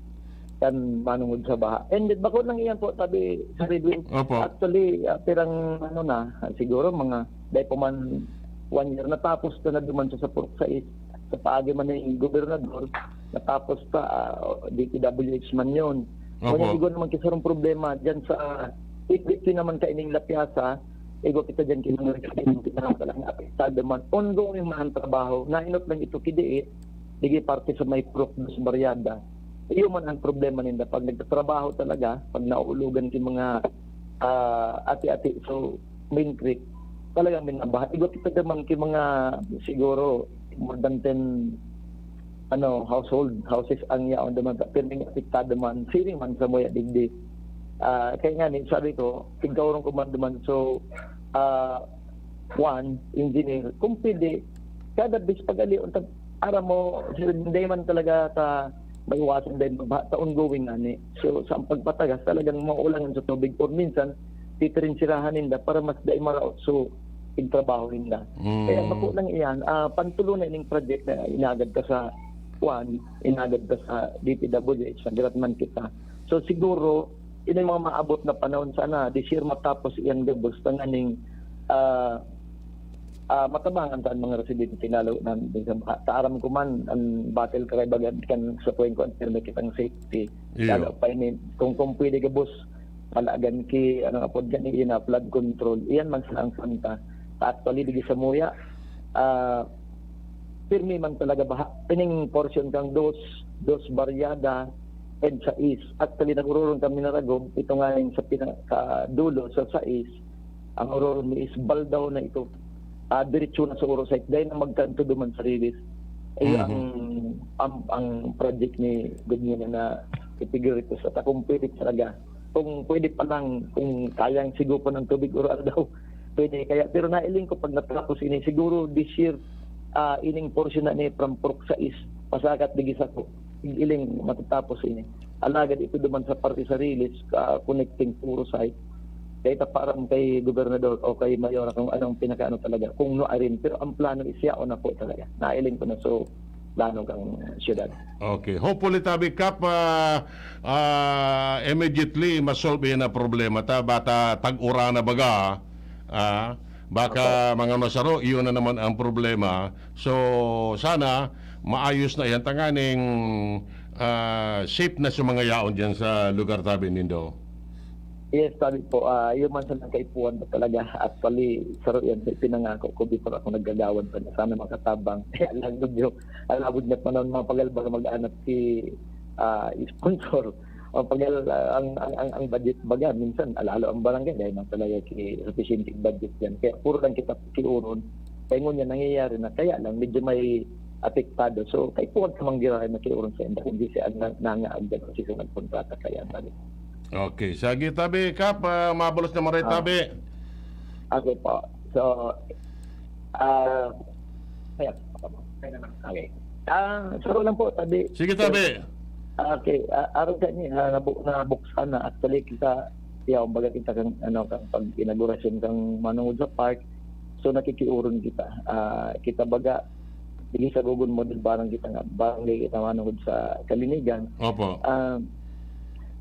kan manungod sa baha. And then, bako lang iyan po, sabi sa Redwin, Opo. actually, ah, pirang ano na, ah, siguro mga, dahil pa man one year, natapos na na duman sa, sa Purok sais, sa paagi man ng gobernador, natapos pa, ah, D P W H man yun. Opo. Ngunyan, igwa naman kisarong problema dyan sa, if, if naman kaining lapyasa, igwa kita dyan kinungan ka din, pinakatalang apektado man. Ongoing man ang trabaho, nainot lang ito kidiit, digdi parte sa may Purok dos Barriada. Iyo man ang problema ninda. Pag nagtatrabaho talaga, pag nauulugan ki mga, ah, ati-ati, so, main creek, talagang minabaha. Igwa kita naman ki mga, siguro, more than ten, ano, household, houses ang yaon naman, pirming apektado man, siring man sa muya digdi. Ah, kaya nga ni, sabi ko, tigkaurong ko man duman. So, ah, Juan, engineer, kung pwede, kada bis pag-ali, untag, aram mo, sir, hindi man talaga ta maiwasan dahil magbaha ta ongoing nga ni. So, sa pagpatagas, talagang maulangan sa tubig or minsan, titirinsirahan ninda para mas dai maraot. So, yung trabaho ninda. Mm. Kaya bako lang iyan, ah, pantulo na ining project na inagad ka sa Juan, inagad ka sa D P W H, nagrat man kita. So, siguro, ini mga maabot na panahon, sana this year matapos iyan gabos, tanganing, ah, ah, matabangan ta an mga residente, lalo na din sa baha. Ta aram ko man, an battle cry baga kan sa Puenco, an pirmi kitang safety. Iyo. Lalo pa ini, kung, kung pwede gabos, palagan ki, ano nga pod gani, yun na, flood control. Iyan man sana ang punta. Actually, digdi sa muya, ah, pirmi man talaga baha. Ining portion kang dos, dos Barriada, and sais. Actually, nag-ororong kami na Ragog, ito nga yung sa pinakadulo, sa sais, ang ororong mi is Baldaw na ito. Ah, diretso na sa Urosite, dahil na magkanto duman sa Ribis. Ayun Mhm. ang, ang, ang project ni Gobierno na ipigurito sa takong pwede talaga. Kung pwede pa lang, kung kayang sigupon ng tubig, uro daw, pwede. Kaya, pero nailing ko pag natapos ini, siguro this year, ah, ining portion na ni from Purok sais, pasakat digdi sa ko, iling matatapos ini. Alagad ito duman sa parte sa Rilis, ah, connecting puro site. Kaya ita parang kay gobernador o kay mayor kung anong pinakaano talaga, kung nuarin. Pero ang plano is yaon na po talaga. Nailing ko na so plano kang syudad. Okay. Hopefully, tabi Kap, ah, ah, immediately masolve yan na problema. Ta, bata tag-uran na baga. Ah, baka Opo. mga masaro, iyon na naman ang problema. So, sana maayos na yan. Tanganing, ah, safe na sa mga yaon dyan sa lugar tabi nindo. Yes, sabi po, ah, yun man sa nagkaipuhan pa talaga. Actually, saro yan sa pinangako ko before ako naggagawad pa na sana makatabang. Kaya lang medyo alabod niya pa ng mga pagalbag mag-anap si, ah, sponsor. O, pag al-, ang, ang, ang, ang budget baga, minsan, alalo ang barangay, dahil man talaga ki-, sufficient budget yan. Kaya puro lang kita kiuron. Kaya ngunyan, nangyayari na, kaya lang, medyo may apektado. So, kaya po ka manggirahay na kiuron sa inda, kung di siya ang na-, nangaagdan o siya nagkontrata kaya balik. Okay. Sige, tabi, Kap, ah, mabalos na maray, Ah. tabi. Okay po. So, ah, ayan. Okay. Ah, saro lang po, tabi. Sige, tabi. Okay. Ah, aron sa inyo, ah, nabu-, nabuksan na. Actually, kita, ya, kumbaga kita kang, ano, kang pag-inaugurasyon kang manungod sa park. So, nakikiuron kita. Ah, kita baga, sige sa Gogon Model Barangay kita nga, barangay kita manungod sa Kalinigan. Opo. Ah,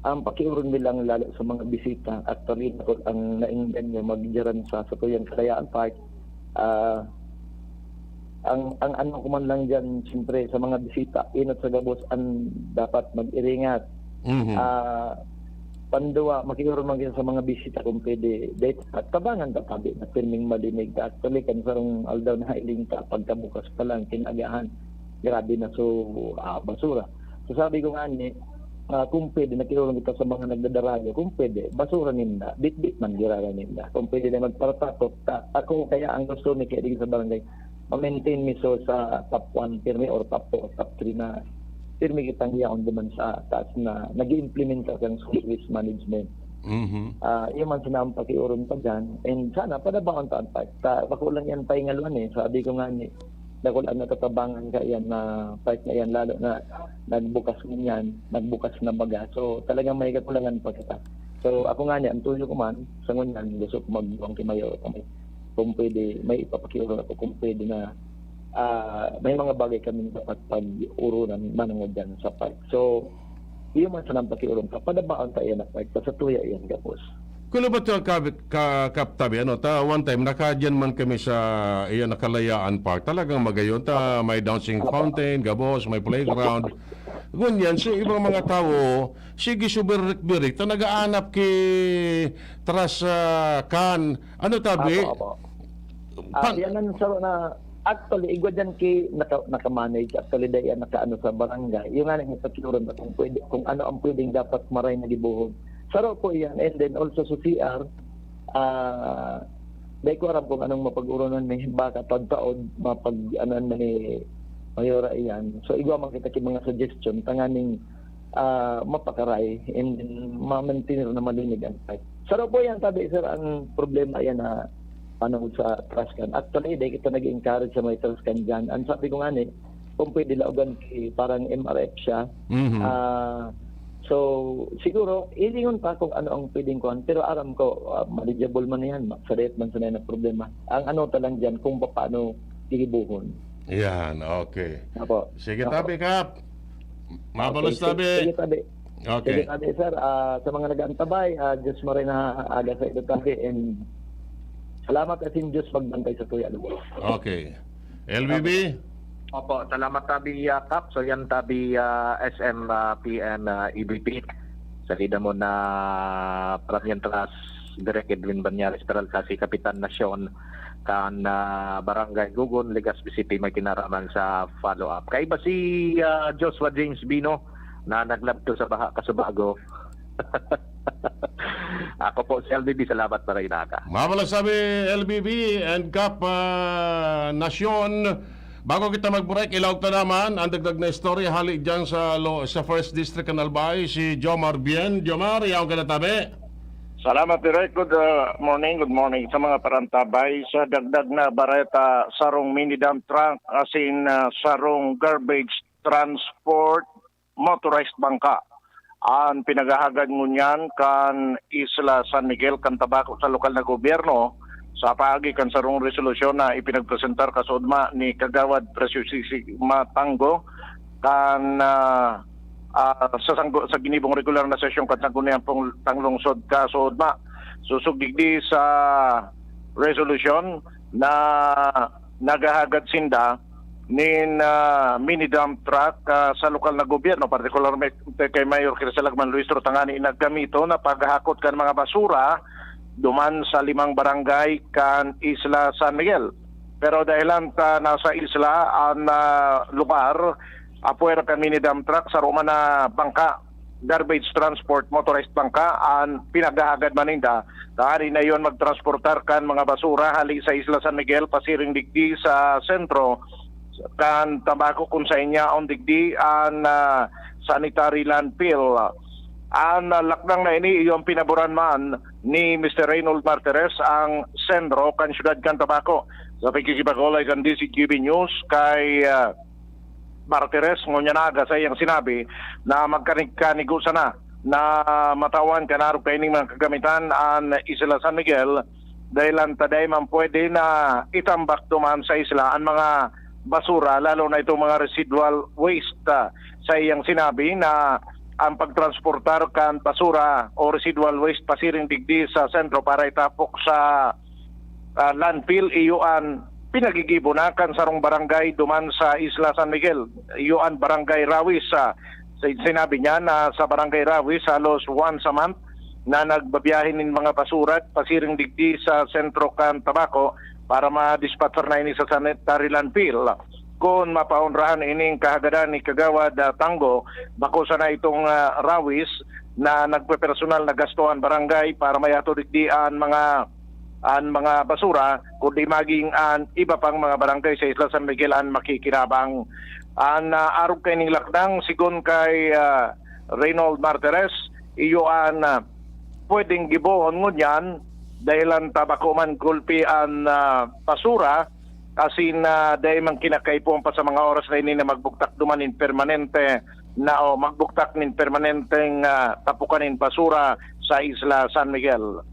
ang pakiuron mi lang lalo sa mga bisita, actually, ako, ang nainggan niya, magdiran sa Satuyan Kalayaan Park. Ah, ang, ang ano ko man lang diyan, siyempre, sa mga bisita, inot sa gabos, ang dapat mag-iringat. Mhm. Ah, panduwa, makiuron man kita sa mga bisita kung pwede. Dahil tabangan ta tabi na pirming malinig. Actually, kan sarong aldaw na hailing ta, pagkabukas pa lang, kinagahan. Grabe na so, ah, basura. So, sabi ko nga ni, ah, kung pwede, nakiuron kita sa mga nagdadarayo, kung pwede, basura ninda, bitbit man, girara ninda. Kung pwede na magparatapot, ta-, ako kaya ang gusto ni kaya sa barangay, ma-maintain mi so sa top one pirmi or top two or top three na pirmi kitang yaon duman sa taas na nag-iimplementa kang solid waste management. Mhm. Ah, yun man sana ang pakiuron pa dyan. And sana, padabaon ta ang part. Ta-, bako lang yan paingaluan eh. Sabi ko nga ni, dakul ang natatabangan ka yan na part na yan, lalo na nagbukas ngunyan, nagbukas na baga. So, talagang may kakulangan pa kita. So, ako nga ni, ang tuyo ko man, sa ngunyan, gusto ko magbuwang kimayo kami. Kung pwede, may ipapakiuron ako kung pwede na, ah, may mga bagay kaming dapat pag-urunan manungod dyan sa park. So, iyo man sanang pakiuron ka, padabaon ta iyan na park, ta sa tuya iyan gabos. Kuno ba to, ka, ka, Kap Tabi, ano, ta, one time, nakadyan man kami sa, iyan, Nakalayaan Park. Talagang magayon, ta, may dancing Opo. fountain, gabos, may playground. Ngunyan, so, ibang mga tao, sige, subirik-birik, ta, nagaanap ki Tras, ah, kan, ano, tabi? Opo, opo. Ah, Pang- yan ang sa na, actually, igwa dyan ki, naka-, naka-manage. Actually, dahil yan nakaano sa barangay. Yung nga nang sa Kiuron na kung pwede, kung ano ang pwedeng dapat maray na gibuhon. Saro po yan. And then also sa C R, ah, dahil ko aram kung anong mapag-urunan ni, baka pagtaod, mapag-, ano na ni Mayora iyan. So, igwa man kita ki mga suggestion, tanganing, ah, mapakaray, and then ma-maintain na malinig ang site. Saro po yan, tabi, sir, ang problema yan na panungod sa trash can. Actually, dahil kita nag-encourage sa may trash can dyan. Ang sabi ko nga ni, kung pwede laogan ki, parang M R F siya. Mhm. Ah, so, siguro, ilingon pa kung ano ang pwedeng kuhan. Pero aram ko, ah, manageable man yan. Ma-, sa diet man sanay na problema. Ang ano ta lang dyan, kung paano gigibuhon. Yan, okay. Opo. Sige, Opo. tabi, Kap. Mabalos, Okay, tabi. sige, tabi. Okay. Sige, tabi, sir. Ah, sa mga nag-aantabay, ah, Diyos maray na aga sa ito, tabi. And salamat asin Diyos magbantay sa tuya, lubos. Okay. L B B? Opo, salamat, tabi, ah, Kap. So, yan, tabi, ah, S M, ah, P M, ah, E B P. Salida mo na Pramientras, Direk Edwin Banyares Peralta, si Kapitan Nasyon, kan, ah, Barangay Gugon, Legazpi City, may kinaraman sa follow-up. Kaiba si, ah, Joshua James Bino na naglabto sa baha kasubago. Ako po si L B B, salamat para inaka. Mabalos sabi, L B B and Kap, ah, Nasyon. Bago kita mag-break, ilaog ta naman ang dagdag na istorya hali dyan sa lo-, sa First District kan Albay, si Jomar Bien. Jomar, yaon ka na tabi. Salamat, Direk. Good, uh, morning, good morning sa mga parantabay. Sa dagdag na bareta, sarong mini dump truck asin, uh, sarong garbage transport motorized bangka an pinaghahagad ngunyan kan Isla San Miguel kan Tabaco sa lokal na gobyerno sa paagi kan sarong resolusyon na ipinagpresentar kasuodma ni Kagawad Preciosisima Tango kan, ah, ah, sa sanggo-, sa ginibong regular na sesyon kan Sangguniang Pung-, Panglungsod kasuodma. Susog digdi sa resolusyon na naghahagad sinda nin, ah, mini dump truck, ah, sa lokal na gobyerno, partikularmente kay Mayor Criselagman Luistro, tanganing gamiton na paghahakot kan mga basura duman sa limang barangay kan Isla San Miguel. Pero dahilan ta nasa isla an, ah, lugar, apwera kan mini dump truck, saro man na bangka garbage transport, motorized bangka, an pinaghahagad man ninda. Tanganing na iyon magtransportar kan mga basura hali sa Isla San Miguel pasiring digdi sa sentro kan Tabaco, kun saen yaon digdi an, ah, sanitary landfill. An, ah, lakdang na ini, iyo an pinaboran man ni Mister Reynold Martires, ang sentro kan siyudad kan Tabaco. Sa pakikipag-olay kan D Z G B News kay, ah, Martires, ngunyan na aga, sa iyang sinabi na magkanig-kanigo sana na matawan kan arog kaining mga kagamitan an Isla San Miguel, dahelan ta dai man pwede na itambak duman sa isla an mga basura, lalo na itong mga residual waste. Ah, sa iyang sinabi na ang pagtransportar kan basura o residual waste pasiring digdi sa sentro para itapok sa, ah, landfill, iyo an pinagigibo na kan sarong barangay duman sa Isla San Miguel, iyo an Barangay Rawis. Ah, si-, sinabi niya na sa Barangay Rawis, halos once a month na nagbabiyahe nin mga basura pasiring digdi sa sentro kan Tabaco para ma-dispatch na ini sa sanitary landfill. Kun mapaonrahan ining kahagadan ni Kagawad, ah, Tango, bako sana itong, ah, Rawis na nagpepersonal na gasto an barangay para mayato digdi an mga, an mga basura, kundi maging an iba pang mga barangay sa Isla San Miguel an makikinabang. An, ah, arog kaining lakdang, sigon kay, ah, Reynold Martires, iyo an, ah, pwedeng gibohon ngunyan, dahelan ta bako man gulpi an, ah, basura, asin, ah, dai man kinakaipuhan pa sa mga oras na ini na magbugtak duman nin permanente na, o magbugtak nin permanenteng, ah, tapukan nin basura sa Isla San Miguel.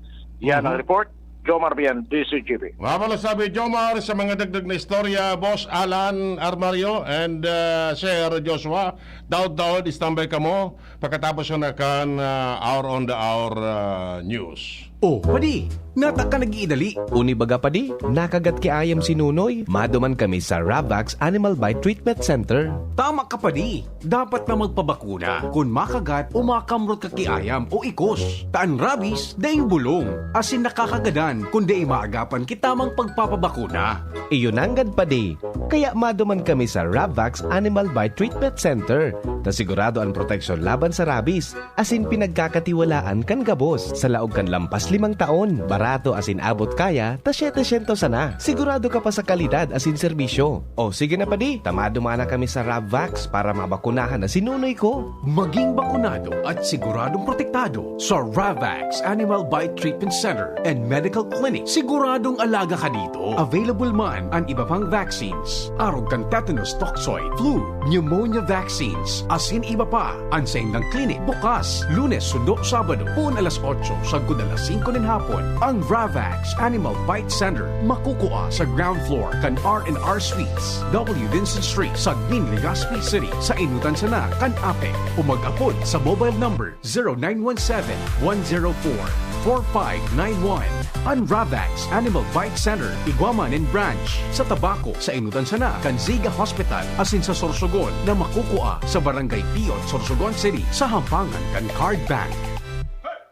Yan ang Mhm. report. Jomar Bien, D Z G B. Nga pala sabi, Jomar, sa mga dagdag na istorya, Boss Alan Armario and, ah, Sir Joshua, taod-taod, standby kamo. Pagkatapos na kan, ah, Hour on the Hour, ah, News. Oh, padi, nata ka nag-iidali. Uni baga, padi, nakagat ki ayam si Nunoy. Maduman kami sa Ravax Animal Bite Treatment Center. Tama ka, padi. Dapat na magpabakuna kun makagat o makamrot ka ki ayam o ikos. Ta an rabies, daing bulong, asin nakakagadan kun dai maagapan ki tamang pagpapabakuna. Iyo nanggad, padi. Kaya maduman kami sa Ravax Animal Bite Treatment Center, ta sigurado an proteksyon laban sa rabies, asin pinagkakatiwalaan kan gabos. Sa laog kan lampas limang taon, barato asin abot kaya ta setecientos sana. Sigurado ka pa sa kalidad asin serbisyo. O sige na, padi, ta maduman na kami sa Ravax para mabakunahan na si Nunoy ko. Maging bakunado at siguradong protektado sa Ravax Animal Bite Treatment Center and Medical Clinic. Siguradong alaga ka dito. Available man an iba pang vaccines, arog kan tetanus toxoid, flu, pneumonia vaccines, asin iba pa. An saindang klinik bukas Lunes sundo Sabado, poon alas otso sagkod alas singko nin hapon. Ang Ravax Animal Bite Center makukua sa ground floor kan R and R Suites, W Vincent Street, Sagmin, Legazpi City, sa enotan sana kan APEC, o mag-apod sa mobile number zero nine one seven, one zero four, four five nine one. An Ravax Animal Bite Center igwa man nin branch sa Tabaco, sa enotan sana kan Ziga Hospital, asin sa Sorsogon na makukua sa Barangay Piot, Sorsogon City, sa hampangan kan Card Bank.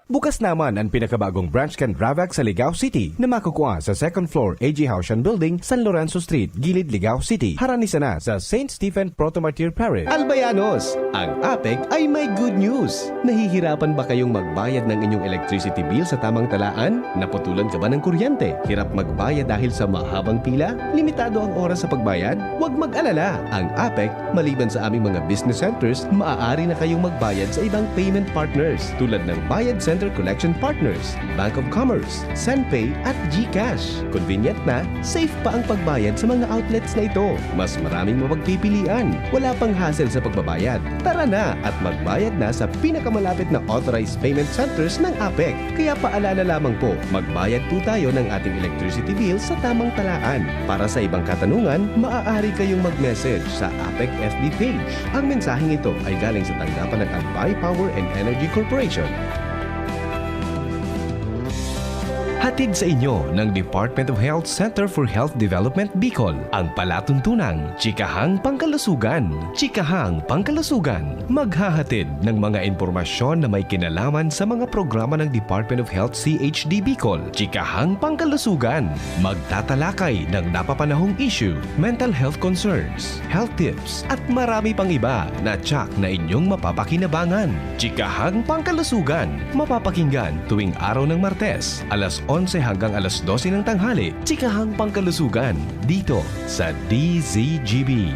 Bukas naman an pinakabagong branch kan Ravax sa Ligao City na makukua sa second floor A G Haushan Building, San Lorenzo Street, Gilid, Ligao City. Harani sana sa Saint Stephen Proto-Martyr Parish. Albayanos, ang APEC ay may good news! Nahihirapan ba kayong magbayad ng inyong electricity bill sa tamang talaan? Naputulan ka ba ng kuryente? Hirap magbayad dahil sa mahabang pila? Limitado ang oras sa pagbayad? Huwag mag-alala! Ang APEC, maliban sa aming mga business centers, maaari na kayong magbayad sa ibang payment partners, tulad ng Bayad Center Collection Partners, Bank of Commerce, Senpay at GCash. Convenient na, safe pa ang pagbayad sa mga outlets na ito. Mas maraming mapagpipilian. Wala pang hassle sa pagbabayad. Tara na at magbayad na sa pinakamalapit na authorized payment centers ng APEC. Kaya paalala lamang po, magbayad po tayo ng ating electricity bill sa tamang talaan. Para sa ibang katanungan, maaari kayong mag-message sa APEC F B page. Ang mensaheng ito ay galing sa tanggapan ng Albay Power and Energy Corporation. Hatid sa inyo ng Department of Health Center for Health Development Bicol, ang palatuntunang Chikahang Pangkalusugan. Chikahang Pangkalusugan, maghahatid ng mga impormasyon na may kinalaman sa mga programa ng Department of Health C H D Bicol. Chikahang Pangkalusugan, magtatalakay ng napapanahong issue, mental health concerns, health tips, at marami pang iba na tiyak na inyong mapapakinabangan. Chikahang Pangkalusugan, mapapakinggan tuwing araw ng Martes, alas onse hanggang alas dose ng tanghali. Chikahang Pangkalusugan, dito sa D Z G B.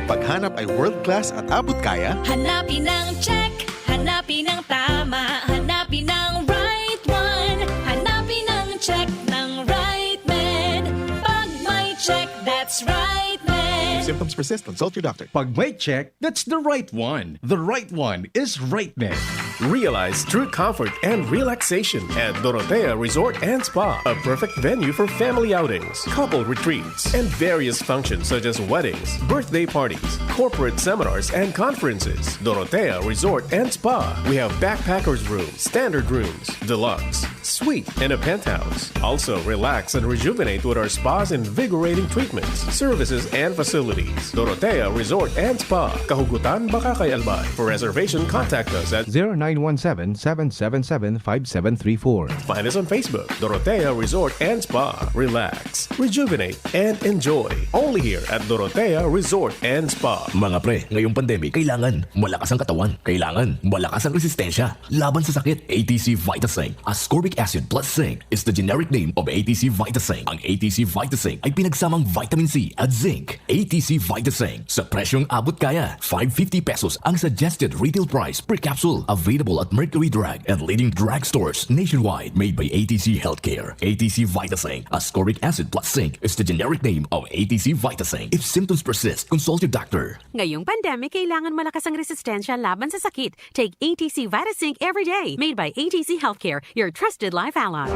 Paghanap ay world class at abot kaya? Hanapin ang check, hanapin ang tama, hanapin ang right one, hanapin ang check ng right med. Pag may check, that's right med. If symptoms persist, consult your doctor. Pag may check, that's the right one. The right one is right med. Realize true comfort and relaxation at Dorotea Resort and Spa, a perfect venue for family outings, couple retreats, and various functions such as weddings, birthday parties, corporate seminars, and conferences. Dorotea Resort and Spa. We have backpackers room, standard rooms, deluxe, suite, and a penthouse. Also, relax and rejuvenate with our spa's invigorating treatments, services, and facilities. Dorotea Resort and Spa, Kahugutan, Bacacay, Albay. For reservation, contact us at zero nine one seven, seven seven seven, five seven three four. Find us on Facebook, Dorotea Resort and Spa. Relax, rejuvenate, and enjoy. Only here at Dorotea Resort and Spa. Mga pre, ngayong pandemic, kailangan malakas ang katawan. Kailangan malakas ang resistensya laban sa sakit. A T C Vitasing, ascorbic acid plus zinc, is the generic name of A T C Vitasing. Ang A T C Vitasing ay pinagsamang vitamin C at zinc. A T C Vitasing, sa presyong abot kaya. Five fifty pesos ang suggested retail price per capsule. Available at Mercury Drug and leading drugstores nationwide. Made by A T C Healthcare. A T C Vitasing, ascorbic acid plus zinc, is the generic name of A T C Vitasing. If symptoms persist, consult your doctor. Ngayong pandemic, kailangan malakas ang resistensya laban sa sakit. Take A T C Vitasync every day. Made by A T C Healthcare, your trusted life ally.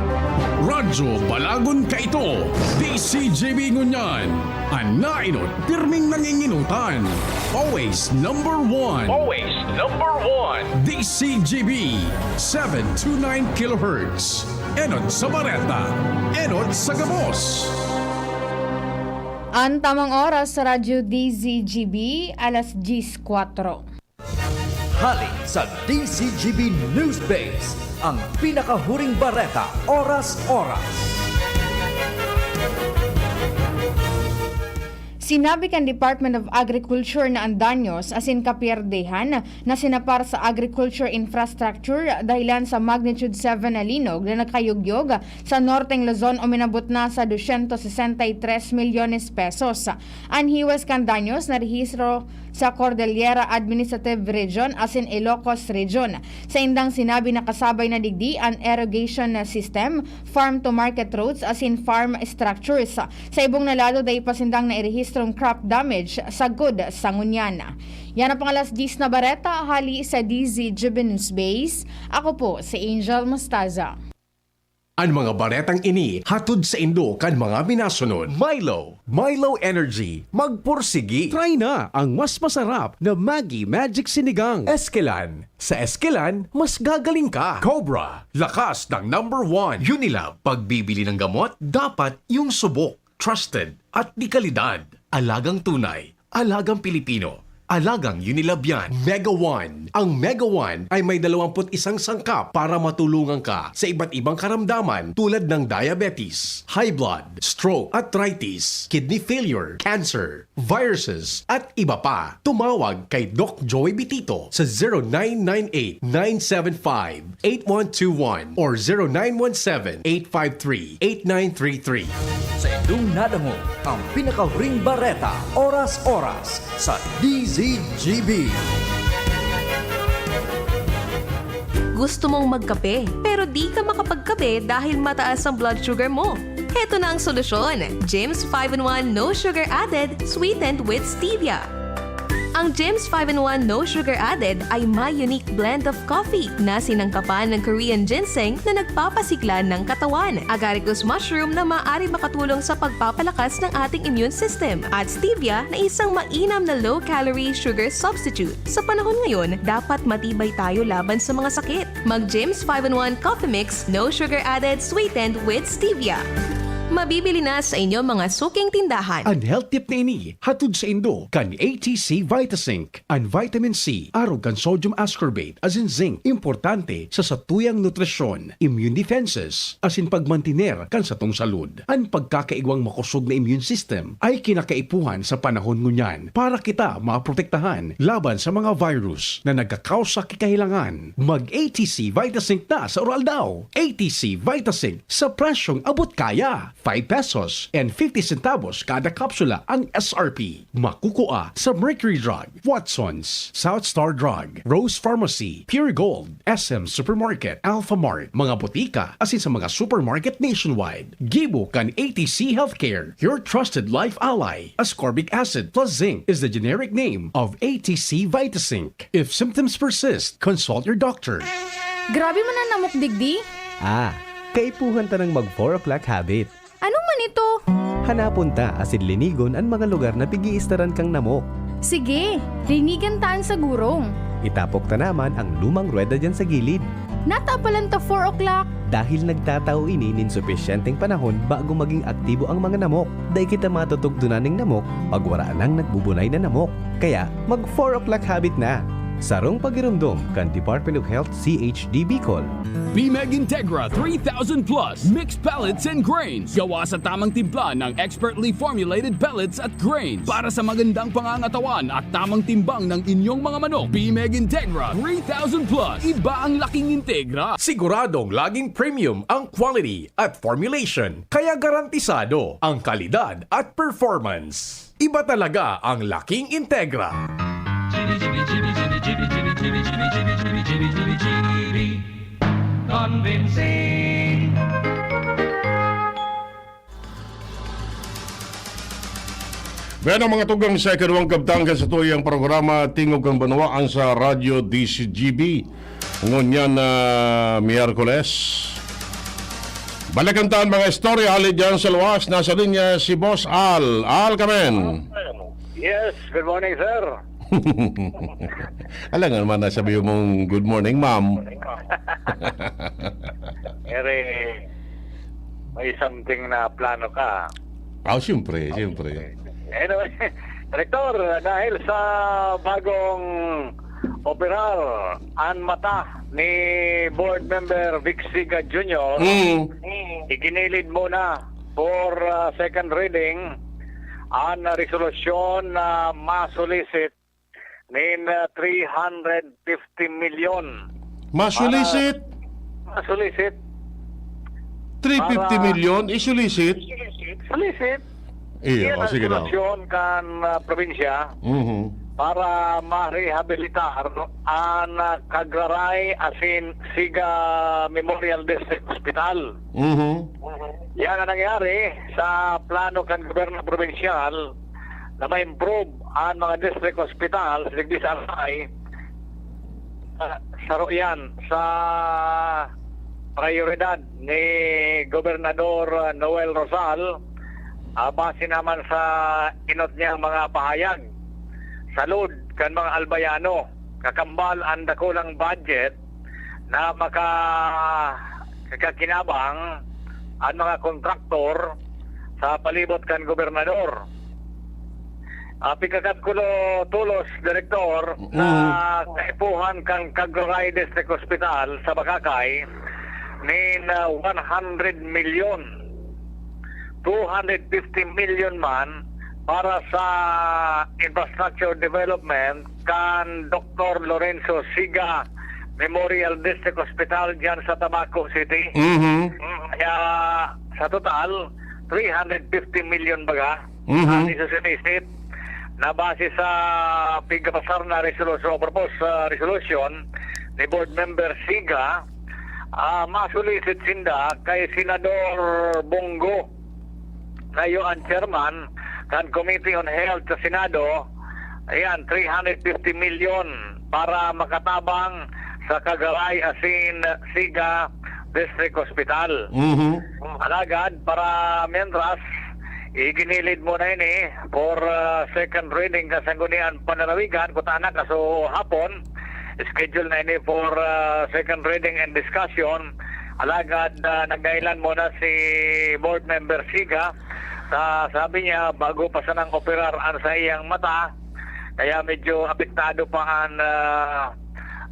Radyo Balagon kaito, D C G B ngunyan. An naenot, pirming nanginginutan. Always number one. Always number one. D C G B, seven two nine kilohertz. Enot sa bareta, enot sa gabos. An tamang oras sa Radyo D Z G B, alas diyes kwatro. Hali sa D Z G B News Base, ang pinakahuring bareta, oras-oras. Sinabi kan Department of Agriculture na an danyos asin kapiyerdehan na sinapar sa agriculture infrastructure dahilan sa magnitude seven na linog na nagkayugyog sa Norteng Luzon uminabot na sa dosyentos sesenta y tres milyones pesos. An hiwas kan danyos narehistro sa Cordillera Administrative Region asin Ilocos Region. Saindang sinabi na kasabay na digdi an irrigation system, farm-to-market roads asin farm structures. Sa ibong na lado, dai pa sindang nairehistrong crop damage sagkod sa ngunyan. Yan ang pang alas diyes na bareta, hali sa D Z G B News Base. Ako po si Angel Mostaza. An mga baretang ini hatod saindo kan mga minasunod: Milo, Milo Energy, magpursigi. Try na ang mas masarap na Maggi Magic Sinigang. Eskelan, sa Eskelan, mas gagaling ka. Cobra, lakas ng number one. Unilab, pagbibili ng gamot, dapat yung subok, trusted, at de kalidad. Alagang tunay, alagang Pilipino, alagang Unilab yan. Mega One. Ang Mega One ay may dalawampu't isang sangkap para matulungan ka sa iba't ibang karamdaman tulad ng diabetes, high blood, stroke, arthritis, kidney failure, cancer, viruses, at iba pa. Tumawag kay Doc Joey Bitito sa zero nine nine eight, nine seven five, eight one two one or zero nine one seven, eight five three, eight nine three three. Sa indong nadangog ang pinakahuring bareta, oras-oras, sa D Z G B. Gusto mong magkape, pero di ka makapagkape dahil mataas ang blood sugar mo? Heto na ang solusyon, Jim's five-in-one No Sugar Added, sweetened with stevia. Ang Jim's five-in-one No Sugar Added ay may unique blend of coffee na sinangkapan ng Korean ginseng na nagpapasigla ng katawan, agaricus mushroom na maaari makatulong sa pagpapalakas ng ating immune system, at stevia na isang mainam na low-calorie sugar substitute. Sa panahon ngayon, dapat matibay tayo laban sa mga sakit. Mag Jim's five-in-one Coffee Mix, No Sugar Added, sweetened with stevia. Mabibili na sa inyong mga suking tindahan. An health tip na ini, hatod saindo kan A T C Vitazinc. An vitamin C, arog kan sodium ascorbate asin zinc, importante sa satuyang nutrisyon, immune defenses, asin pagmantiner kan satong salud. An pagkakaigwang makosog na immune system ay kinakaipuhan sa panahon ngunyan para kita maprotektahan laban sa mga virus na nagkakausa ki kahelangan. Mag A T C Vitazinc na sa Uraldaw. A T C Vitazinc sa presyong abot kaya. Five pesos and fifty centavos kada kapsula ang S R P. Makukua sa Mercury Drug, Watsons, South Star Drug, Rose Pharmacy, Pure Gold, S M Supermarket, Alpha Mart, mga botika, asin sa mga supermarket nationwide. Gibo kan A T C Healthcare, your trusted life ally. Ascorbic acid plus zinc is the generic name of A T C Vitazinc. If symptoms persist, consult your doctor. Grabe man an namok digdi. Ah, kaipuhan ta nang mag four o'clock habit. Ano man ito? Hanapon ta asin linigon an mga lugar na pig-iistaran kang namok. Sige, linigan ta an sa gurong. Itapok ta naman ang lumang ruweda diyan sa gilid. Natapalan ta four o'clock. Dahil nagtatao ini nin supisyenteng panahon bago maging aktibo ang mga namok, dai kita matutugdonan nin namok pag wara nang nagbubunay na namok. Kaya, mag four o'clock habit na. Sarong pagiromdom kan Department of Health C H D Bicol. Bimeg Integra three thousand Plus Mixed Pellets and Grains. Gawa sa tamang timpla ng expertly formulated pellets at grains para sa magandang pangangatawan at tamang timbang ng inyong mga manok. Bimeg Integra three thousand Plus. Iba ang laking Integra. Siguradong laging premium ang quality at formulation, kaya garantisado ang kalidad at performance. Iba talaga ang laking Integra. Convincing. Bueno, mga tugang, sa ikaduwang kabtang kan satuyang programa, Tingog kan Banwaan sa Radyo D C G B. Ngunyan na Miyerkules. Balikan ta an mga istorya hali diyan sa luwas. Nasa linya si Boss Al. Al, kamen. Yes, good morning, sir. Alangan man nasabi mong, "Good morning, ma'am." Ere, may something na plano ka. Ah, siyempre, siyempre. Anyway, Director, dahil sa bagong operar an mata ni Board Member Vic Siga Junior, Mm. iginilid muna for, ah, second reading an resolusyon na ma-solicit nin, ah, three hundred fifty milyon. Ma-solicit? Para ma-solicit. Three fifty milyon, i-solicit? Solicit. Iyo, Iyan ang sige daw. Solusyon kan, ah, probinsya Mhm. para marehabilitar an, ah, Cagraray asin Siga Memorial District Hospital. Mhm. Yan ang nangyari sa plano kan gobyerno probinsyal na ma-improve an mga district hospital sa digdi sa Aray. Ah, saro yan sa prayoridad ni Gobernador, ah, Noel Rosal, ah, base naman sa inot niyang mga pahayag. Sa load kan mga Albayano, kakambal an dakulang budget na maka-, kakakinabang an mga kontraktor sa palibot kan gobernador. Ah, pigkakat ko lo, tolos, Direktor, na Mm. kaipuhan kan Cagraray District Hospital sa Bacacay nin, ah, one hundred milyon, two hundred fifty milyon man para sa infrastructure development kan Doktor Lorenzo Siga Memorial District Hospital diyan sa Tabaco City. Mhm. Kaya sa total, three hundred fifty milyon baga Mhm. ang isusulisit na base sa pigkapasar na resolusyon o proposed, ah, resolution ni Board Member Siga, ah, masulisit sinda kay Senador Bong Go. Nayo ang chairman kan Committee on Health sa Senado, Ayan, three hundred fifty million para makatabang sa Cagaray asin Siga District Hospital. Mhm. Alagad, para mientras, iginilid mo na ini for uh, second reading kan Sangguniang Panlalawigan, kutana kaso hapon, schedule na ini for uh, second reading and discussion. Alagad, uh, nagdahilan mo na si Board Member Siga sa sabi niya, bago pa sanang operar ang sa iyang mata, kaya medyo apektado pa ang uh,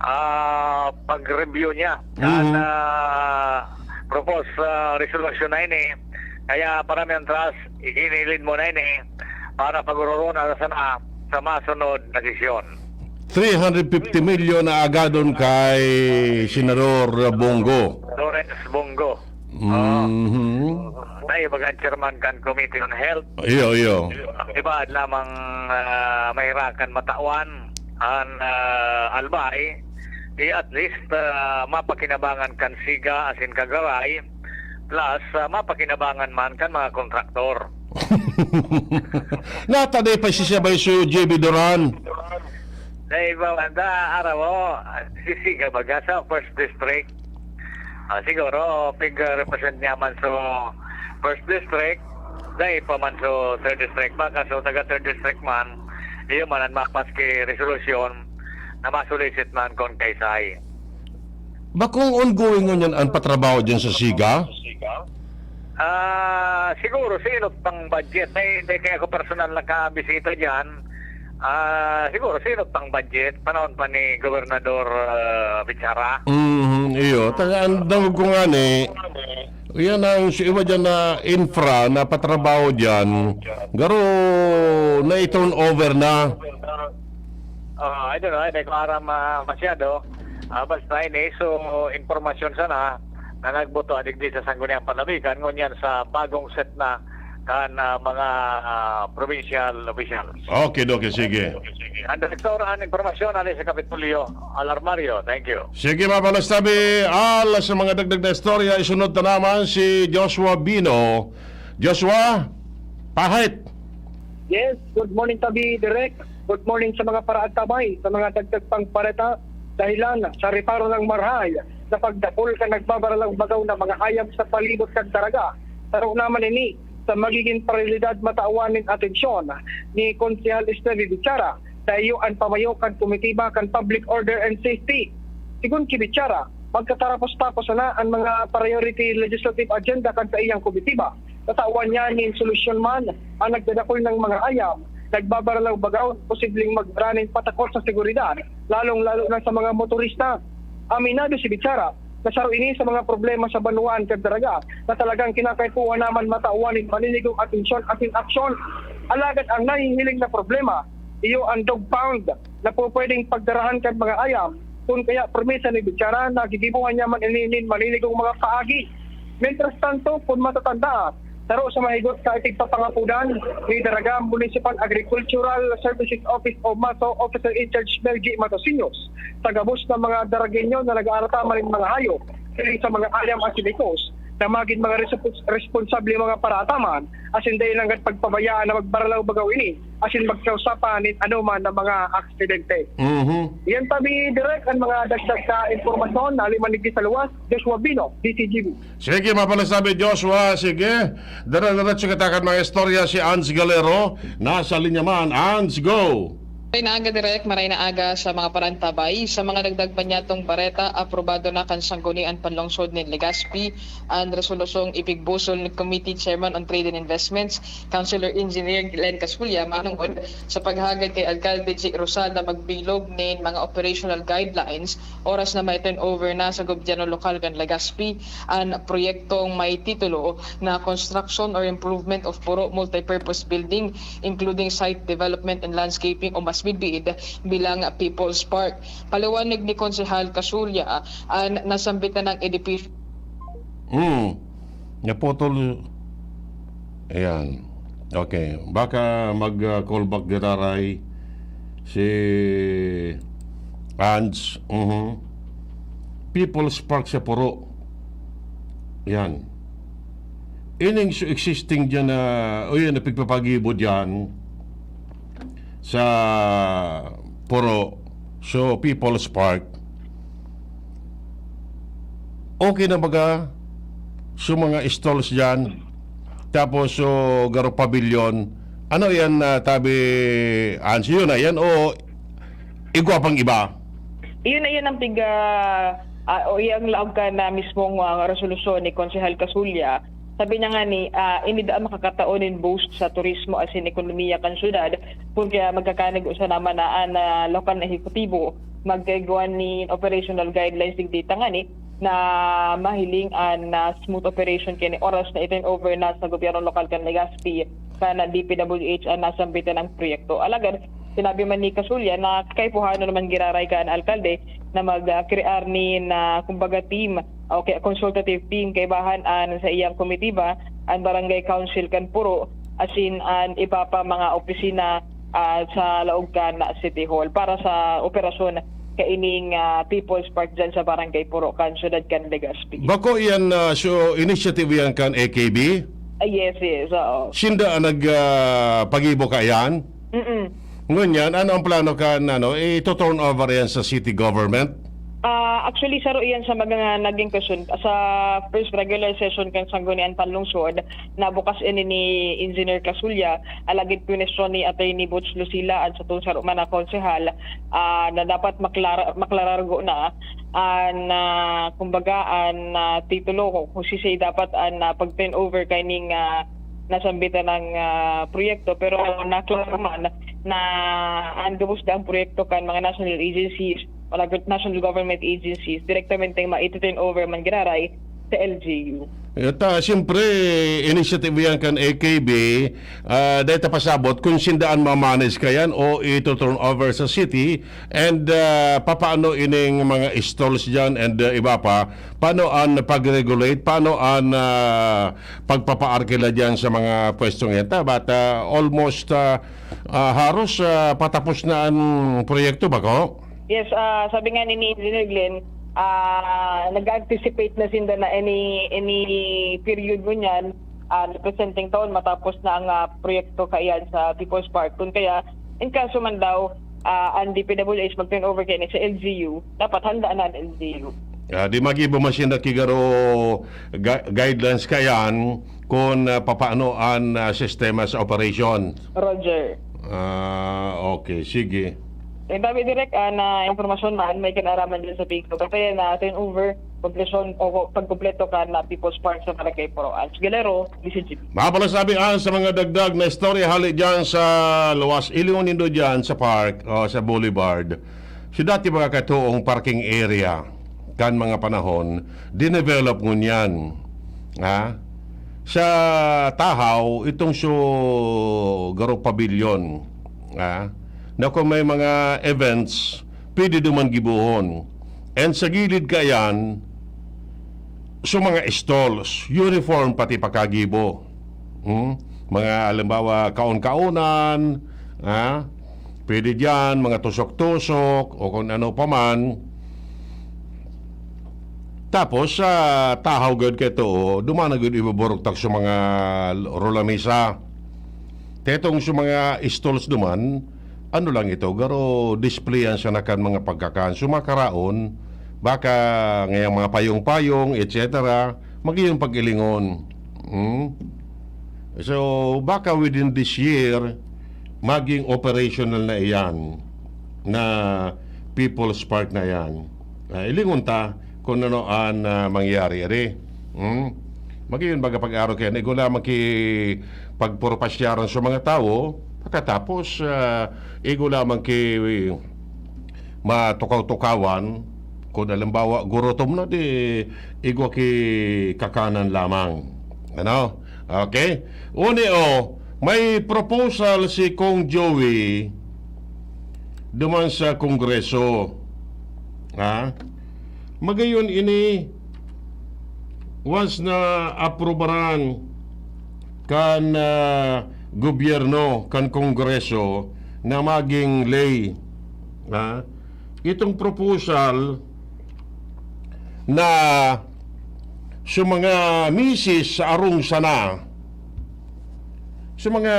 uh, pag-review niya. Ang Mhm. uh, proposed uh, resolution na ini. Kaya para mientras, iginilid mo na ini para pag-ururuna na sana sa masunod na sesyon. Three hundred fifty million na agadon kay Senador Bong Go. Lawrence Bong Go. Mhm. Tayo baga ang chairman kan Committee on Health. Iyo, iyo. Iba lamang uh, mahirakan matawan an uh, Albay. Di at least uh, mapakinabangan kan Siga asin Cagaray, plus uh, mapakinabangan man kan mga kontraktor. Nataday pa si Sabay su J B Duran. Dahil ba, banda, araw mo, si Siga baga sa first district. Ah, siguro, pig-represent niya man so first district, dahil pa man so third district. Baka so taga third district man, iyo man ang mapas ki resolusyon na masulisit man kon kaisay. Bakong ongoing ngunyan ang patrabaho dyan sa Siga? Ah, siguro sinot pang budget. Dahil, dahil kaya ako personal nakabisita dyan. Ah, siguro sinot pang budget. Panahon pa ni Gobernador uh, Bichara. Mm, iyo. Taga ang dangog ko nga ni, yan ang si iba dyan na infra na patrabaho dyan. Garo na i-turn over na. Ah, I don't know, hindi ko aram ah, masyado. Ah, basta ini, so, impormasyon sana na nagbuto adigdi sa Sangguniang Panlalawigan, ngunyan sa bagong set na kan ah, mga ah, provincial officials. Okay, okay, sige. Ang direktor, ang impormasyon, ali sa Kapitolyo, Alarmario. Thank you. Sige, mapalas tabi, ala sa mga dagdag na istorya, isunod na naman si Joshua Bino. Joshua, pahit. Yes, good morning tabi, Direk. Good morning sa mga paraagtabay, sa mga dagdag pang bareta. Dahilan sa reparo ng marahay sa pagdapol kan nagbabaralaw-bagaw na mga ayam sa palibot kan Daraga. Saro naman ini sa magiging prioridad matawan nin atensyon ni Konsehal Stevie Bichara, sa iyo an pamayo kan Komitiba kan Public Order and Safety. Sigon ki Bichara, magkatarapos-tapos sana an mga priority legislative agenda kan sa iyang komitiba. Tatawan niya nin solusyon man ang nagdadakol ng mga ayam, nagbabaralaw-bagaw, posibleng magdara nin patakot sa seguridad, lalong-lalo na sa mga motorista. Aminado si Bichara na saro ini sa mga problema sa banwaan kan Daraga na talagang kinakaipuhan naman matawan nin maninigong atensyon asin aksyon. Alagad ang nahihiling na problema, iyo ang dog pound na pupwedeng pagdarahan kan mga ayam, kun kaya promesa ni Bichara na gigibohan niya man ini nin maninigong mga paagi. Mientras tanto, kun matatandaan, saro sa mahigot sa itigpapangapodan ni Daraga Municipal Agricultural Services Office o maso Officer in Charge Melgi Matosiños, sa gabos na mga Daragueño na nag-aarata man nin mga hayop, siring sa mga ayam asin ikos, na magin mga respo- responsable mga paraataman, asin dai nanggad pagpabayaan na magbaralaw-bagaw ini, asin magsausapan nin anoman na mga aksidente. Mhm. Yan tabi, Direk, ang mga dagdag sa impormasyon na limanigdi sa luwas, Joshua Bino, D C G B. Sige, mapalas tabi, Joshua. Sige, dire-diretso kita kan mga istorya si Ans Galero. Nasa linya man. Ans, go! Maray na aga, Direk. Maray na aga sa mga parantabay. Sa mga dagdag pa niyatong bareta, aprobado na kan Sanggunian Panlungsod nin Legazpi an resolusyong ipigbusol ni Committee Chairman on Trade and Investments, Councilor Engineer Glenn Casulla, manongod sa paghagad kay Alcalde J. Rosal na magbilog nin mga operational guidelines oras na ma-turnover na sa gobyerno lokal kan Legazpi an proyektong may titulo na Construction or Improvement of Puro Multipurpose Building, including Site Development and Landscaping o mas bidbid bilang People's Park. Paliwanag ni Konsehal Casulla, an nasambit na ng edipisyo Hmm. Naputol. Ayan. Okay. Baka mag-call back giraray si Ans. Mhm. People's Park sa Puro. Yan. Ining so existing dyan na, o yan, na pigpapagibo dyan. sa Puro, so People's Park. Okay na baga so mga stalls diyan? Tapos so garo pavilion. Ano yan, ah, tabi, Ansi? Yun na yan o igwa pang iba? Iyon na yan ang piga ah, o iyang laog kan mismong ah, resolusyon ni Konsehal Casulla. Sabi niya nga ni, ah, ini daa makakataon nin boost sa turismo asin ekonomiya kan syudad, kun kaya magkakanig usa naman na an ah, lokal na ehekutibo magkaigwa nin operational guidelines digdi tangani na mahiling an ah, smooth operation kini oras na i-turn over na sa gobyerno lokal kan Legazpi kan D P W H an nasambitan ng proyekto. Alagad sinabi man ni Casulla na kaipuhanon naman giraray kan alkalde na magkrear nin ah, kumbaga team o kaya consultative team kaibahan an sa iyang komitiba, an barangay council kan Puro, asin an iba pa mga opisina ah, sa laog kan City Hall para sa operasyon kaining ah, People's Park dyan sa Barangay Puro kan syudad kan Legazpi. Bako yan, ah, so initiative yan kan A K B? Ah, yes, yes, oo. Sinda ang nag ah, pagibo ka yan? Mm-mm. Ngunyan, ano ang plano kan ano, ito turn over yan sa city government? Ah, actually, saro iyan sa mga naging question. Sa first regular session kan Sangguniang Panlungsod, nabukas ini ni Engineer Casulla, alagid kwestiyon ni Attorney Butch Lucila at sa tong saro man na konsehal ah, na dapat maklara, maklarargo na an ah, kumbaga an ah, titulo kung sisay dapat an ah, pag-turn over kaining ah, nasambitan ng ah, proyekto, pero naklaro man na an gabos daang proyekto kan mga national agencies o nag- national government agencies direktamente ma-turn over man giraray sa L G U. Ito, siyempre, initiative yan kan A K B, ah, dahil ta pasabot kung sindaan mamanage kayan o ito turn over sa city, and ah, papaano ining mga stalls dyan and ah, iba pa, paano ang pag-regulate, paano ang ah, pagpapaarkila dyan sa mga pwestong yan? Ta, but ah, almost ah, ah, haros ah, patapos na ang proyekto, bako? Yes, ah, sabi nga ni Engineer Glenn, ah, nag-anticipate na sinda na any any period ngunyan, ah, na presenteng taon matapos na ang ah, proyekto kaiyan sa People's Park. Kun kaya, in kaso man daw, ah, ang D P W H mag-turn over kaiyan sa L G U, dapat handa na ang L G U. Ah, di mag-iba man sinda ki garo ga- guidelines kayan kung ah, papaano ang ah, sistema sa operation. Roger. Ah, okay, sige. Yung dami direct ah, na impormasyon man, may kinaraman din sa Pico. Kasi na turnover, kompleksyon o pagkumpleto ka na People's Park sa Barangay Poroan. Galero, D C G P. Mapalasabi ang sa mga dagdag na istorya hali dyan sa luwas iliw nindo dyan sa park o sa boulevard. Si dati mga katuong parking area kan mga panahon, dinevelop ngunyan. Ha? Sa Tahaw, itong so Garo Pavilion. Ha? Na kung may mga events, pwede duman gibuhon. And sa gilid kayan, so mga stalls, uniform pati pakagibo. Hmm? Mga halimbawa, kaon-kaonan, ha? Pwede diyan, mga tusok-tusok, o kung ano pa man. Tapos, sa Tahaw gud kay too, duman na gud ibuburuktak sa mga rolamisa. Tetong sa mga stalls duman, ano lang ito, garo displayan siya na kan mga pagkakan. So, makaraon, baka ngayang mga payong-payong, et cetera, magiging pag-ilingon. Hmm? So, baka within this year, maging operational na iyan na People's Park na yan. Ah, ilingon ta kung ano ang ah, mangyayari. Ari. Hmm? Magiging baga pag-aro kaya, igo lamang ki pagpurpasyaran sa mga tawo, pagkatapos, ah, igo lamang ki matukaw-tukawan, kung halimbawa, gurutom na, di igwa ki kakanan lamang. Ano? Okay? Uni, oh, may proposal si Kong Joey duman sa Kongreso. Ha? Magayon ini, once na aprobaran kan ah, gobyerno, kan Kongreso, na maging ley. Ha? Itong proposal na sa mga misis sa arong sana, sa mga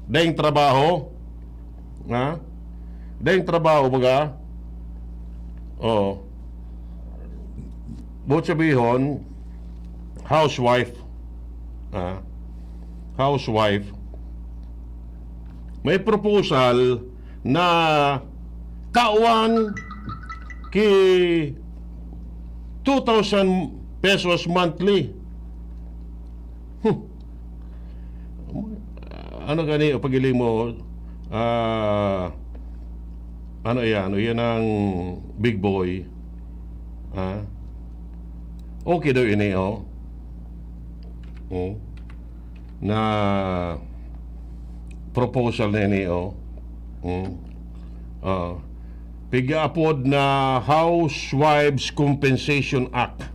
daing trabaho, Ha? Daing trabaho, baga? Oh. Buot sabihon, housewife. Ha? Housewife. May proposal na kawan ki two thousand pesos monthly. Hmm. Ano gani, o pagiling mo, ah, ano yan? O yan ang big boy. Ha? Okay daw ini, oh. Oh. Na proposal na ini, oh. Hmm. Ah. Pigaapod na Housewives Compensation Act.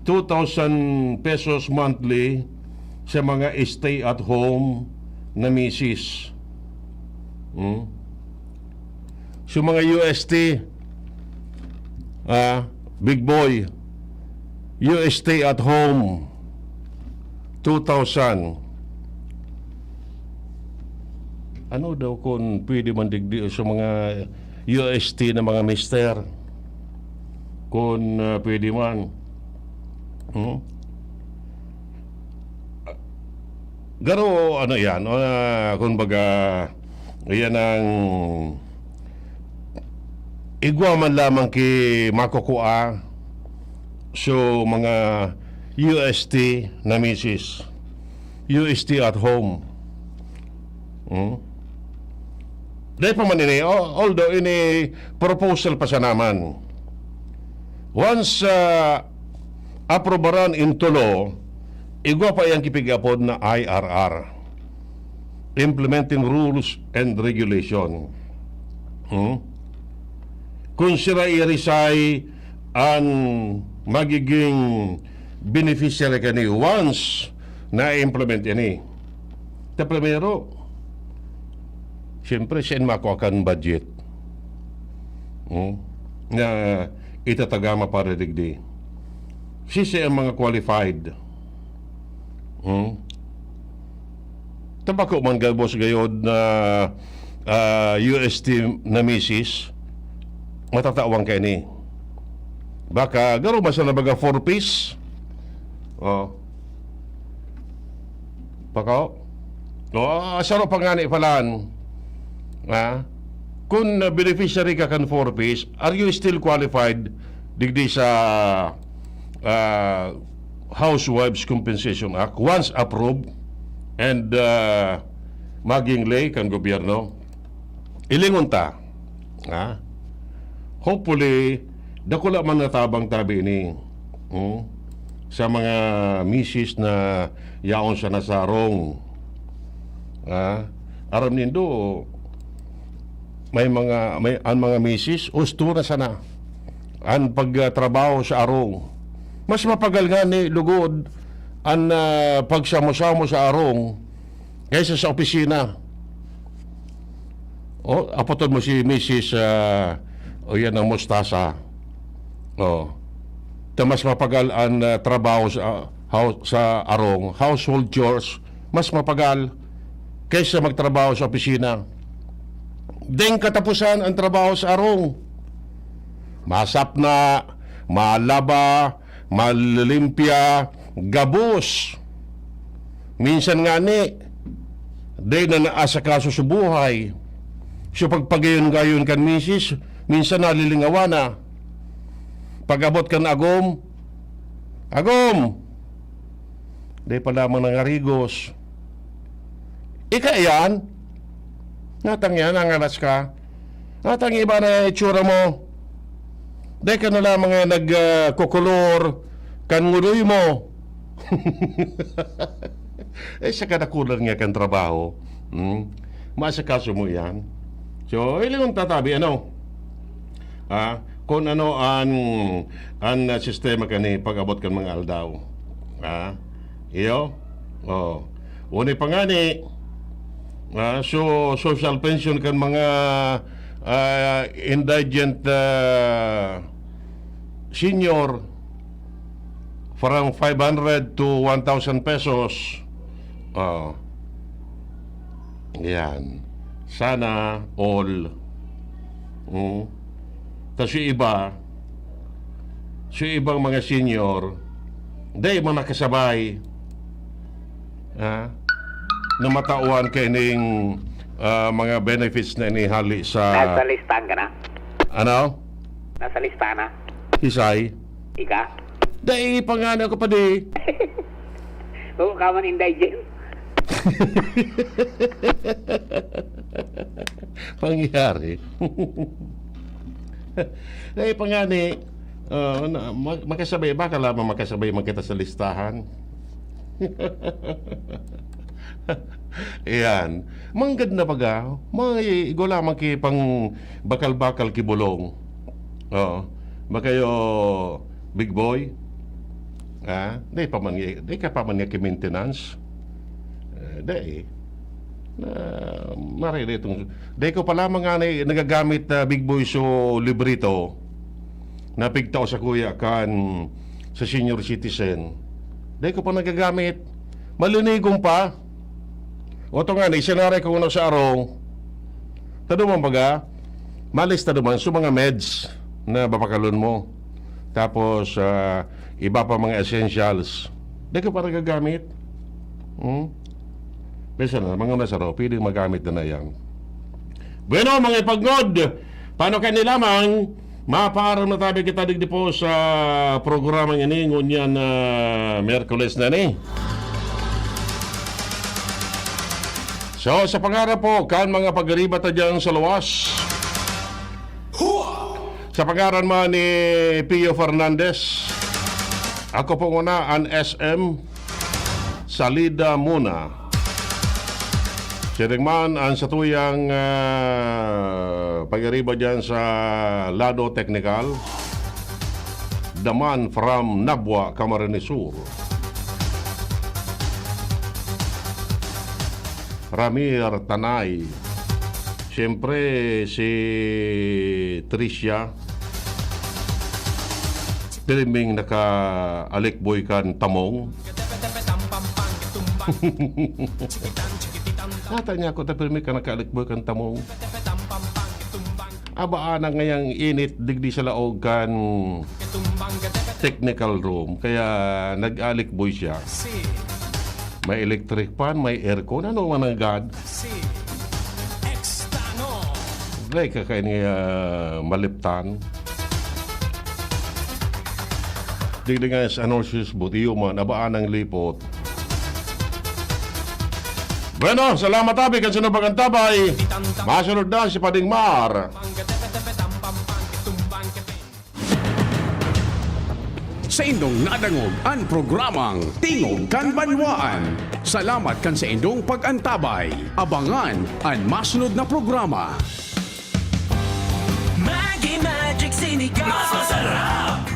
Two thousand pesos monthly sa mga stay at home na misis. Hmm? So, mga U S T, ah, big boy, U S T at home, two thousand. Ano daw kung pwede man digdi sa mga U S T na mga mister? Kung, ah, pwede man. Hmm? Garo, ano yan, ah, kumbaga, yan ang igwa man lamang ki makukua. So, mga U S T na misis, U S T at home. Hmm? Dahil pa man ini, o-, although ini proposal pa siya naman. Once, ah, aprobaran into law, igwa pa iyang kipig-apod na I R R, Implementing Rules and Regulation. Hmm? Kung sira irisay an magiging beneficiary kani once na-implement ini. Ta primero, siyempre, siya in makua kan budget. Hmm? Na itatagama para digdi. Sisay ang mga qualified? Hmm? Ta bako man gabos gayod na, ah, U S T na misis, matatawan kaini. Baka garo man sana baga four Ps. Oh. Bako? Oh, saro pa ngani palan. Ha? Kun, ah, beneficiary ka kan four Ps, are you still qualified digdi sa, ah, Housewives Compensation Act once approved and, ah, maging ley kan gobyerno? Ilingon ta. Ha? Hopefully, dakula man na tabang tabi ini, hmm, sa mga misis na yaon sana sa arong. Ha? Aram nindo, may mga, may, ang mga misis, husto na sana an pagtrabaho sa arong. Mas mapagal ngani, lugod, an, ah, pagsamo-samo sa arong kaysa sa opisina. O, apoton mo si misis, ah, o yan ang mustasa. O. Ta mas mapagal an, ah, trabaho sa, hou-, sa arong, household chores, mas mapagal kaysa magtrabaho sa opisina. Deng katapusan ang trabaho sa arong. Masapna, malaba, malilimpya, gabos. Minsan ngani, dai na naasakaso sa buhay. So, pagpagayon-gayon kan misis, minsan nalilingawan na. Pag-abot kan agom, "Agom!" Dai pa lamang nangarigos. "Ika iyan? Natang yan, nangalas ka? Natang iba na itsura mo? Dai ka na lamang, eh, nag, ah, kukulor kan ngudoy mo?" Eh, sa kadakulan nga kan trabaho, hmm? Maasikaso mo yan. So, ilingon tatabi, ano? Ah, kung ano an, an, ah, sistema kani pag-abot kan mga aldaw. Ah, iyo? Oh. Uni pa ngani, ah, so, social pension kan mga, ah, indigent, ah, senior, from five hundred to one thousand pesos. Oh. Yan. Sana all. Mm. Tas yung iba, so yung ibang mga senior, dai man nakasabay, ha, na matawan kaining, ah, mga benefits na inihali sa Nasa listahan ka na? Ano? Nasa listahan na? Isay? Ika? Dai pa nga na ako pa di. Oo, ka man indigent. Pangyari. Dai pa nga ni, ah, na, mag-, makasabay ba? Kala mo makasabay man kita sa listahan? Iyan. Manggad na baga, may igwa lamang ki pang bakal-bakal ki bulong. Oo. Ba kayo, big boy? Ah, di pa man, di ka pa man ki maintenance? Eh, di. Na, marili itong, di ko pa lamang nga na, nagagamit na big boy so librito na pigtao sa kuya kan sa senior citizen. Di ko pa nagagamit. Malinigon pa. O to nga, na isinaray ko na sa arong. Tado man baga, malis tado man so mga meds na bapakalon mo. Tapos, ah, iba pa mga essentials. Di ka pa nagagamit. Hmm? Minsan na, mga nasaro, pwedeng magamit na na yan. Bueno, mga ipagngod, paano ka nilamang? Mapaaram na tabi kita digdi po sa programang ini, ngunyan na Miyerkules na ni. So, sa pangaran po kan mga pag-ariba ta dyan sa luwas, sa pangaran man ni Pio Fernandez, ako po muna an S M Salida muna. Siring man an satuyang, ah, pag-ariba dyan sa lado teknikal, The Man from Nabua, Camarines Sur, Ramir Tanay. Siyempre, si Tricia. Pirming naka-alikboy kan tamong. Ata niya ako, ta pirmi ka naka-alikboy kan tamong. Aba, ana ngayang init digdi sa laog kan technical room. Kaya nag-alikboy siya. May electric fan, may aircon. Ano man ang God? Dai ka kaini, ah, maliptan. Digdi nga sa Anorsius Butiyo man, abaan ang lipot. Bueno, salamat abi kan sinubag ang tabay. Masunod na si Pading Mar. Saindong nadangog an programang Tingog kan Banwaan. Salamat kan saindong pag-antabay. Abangan an masunod na programa. Maggi Magic Sinigang. Mas masarap!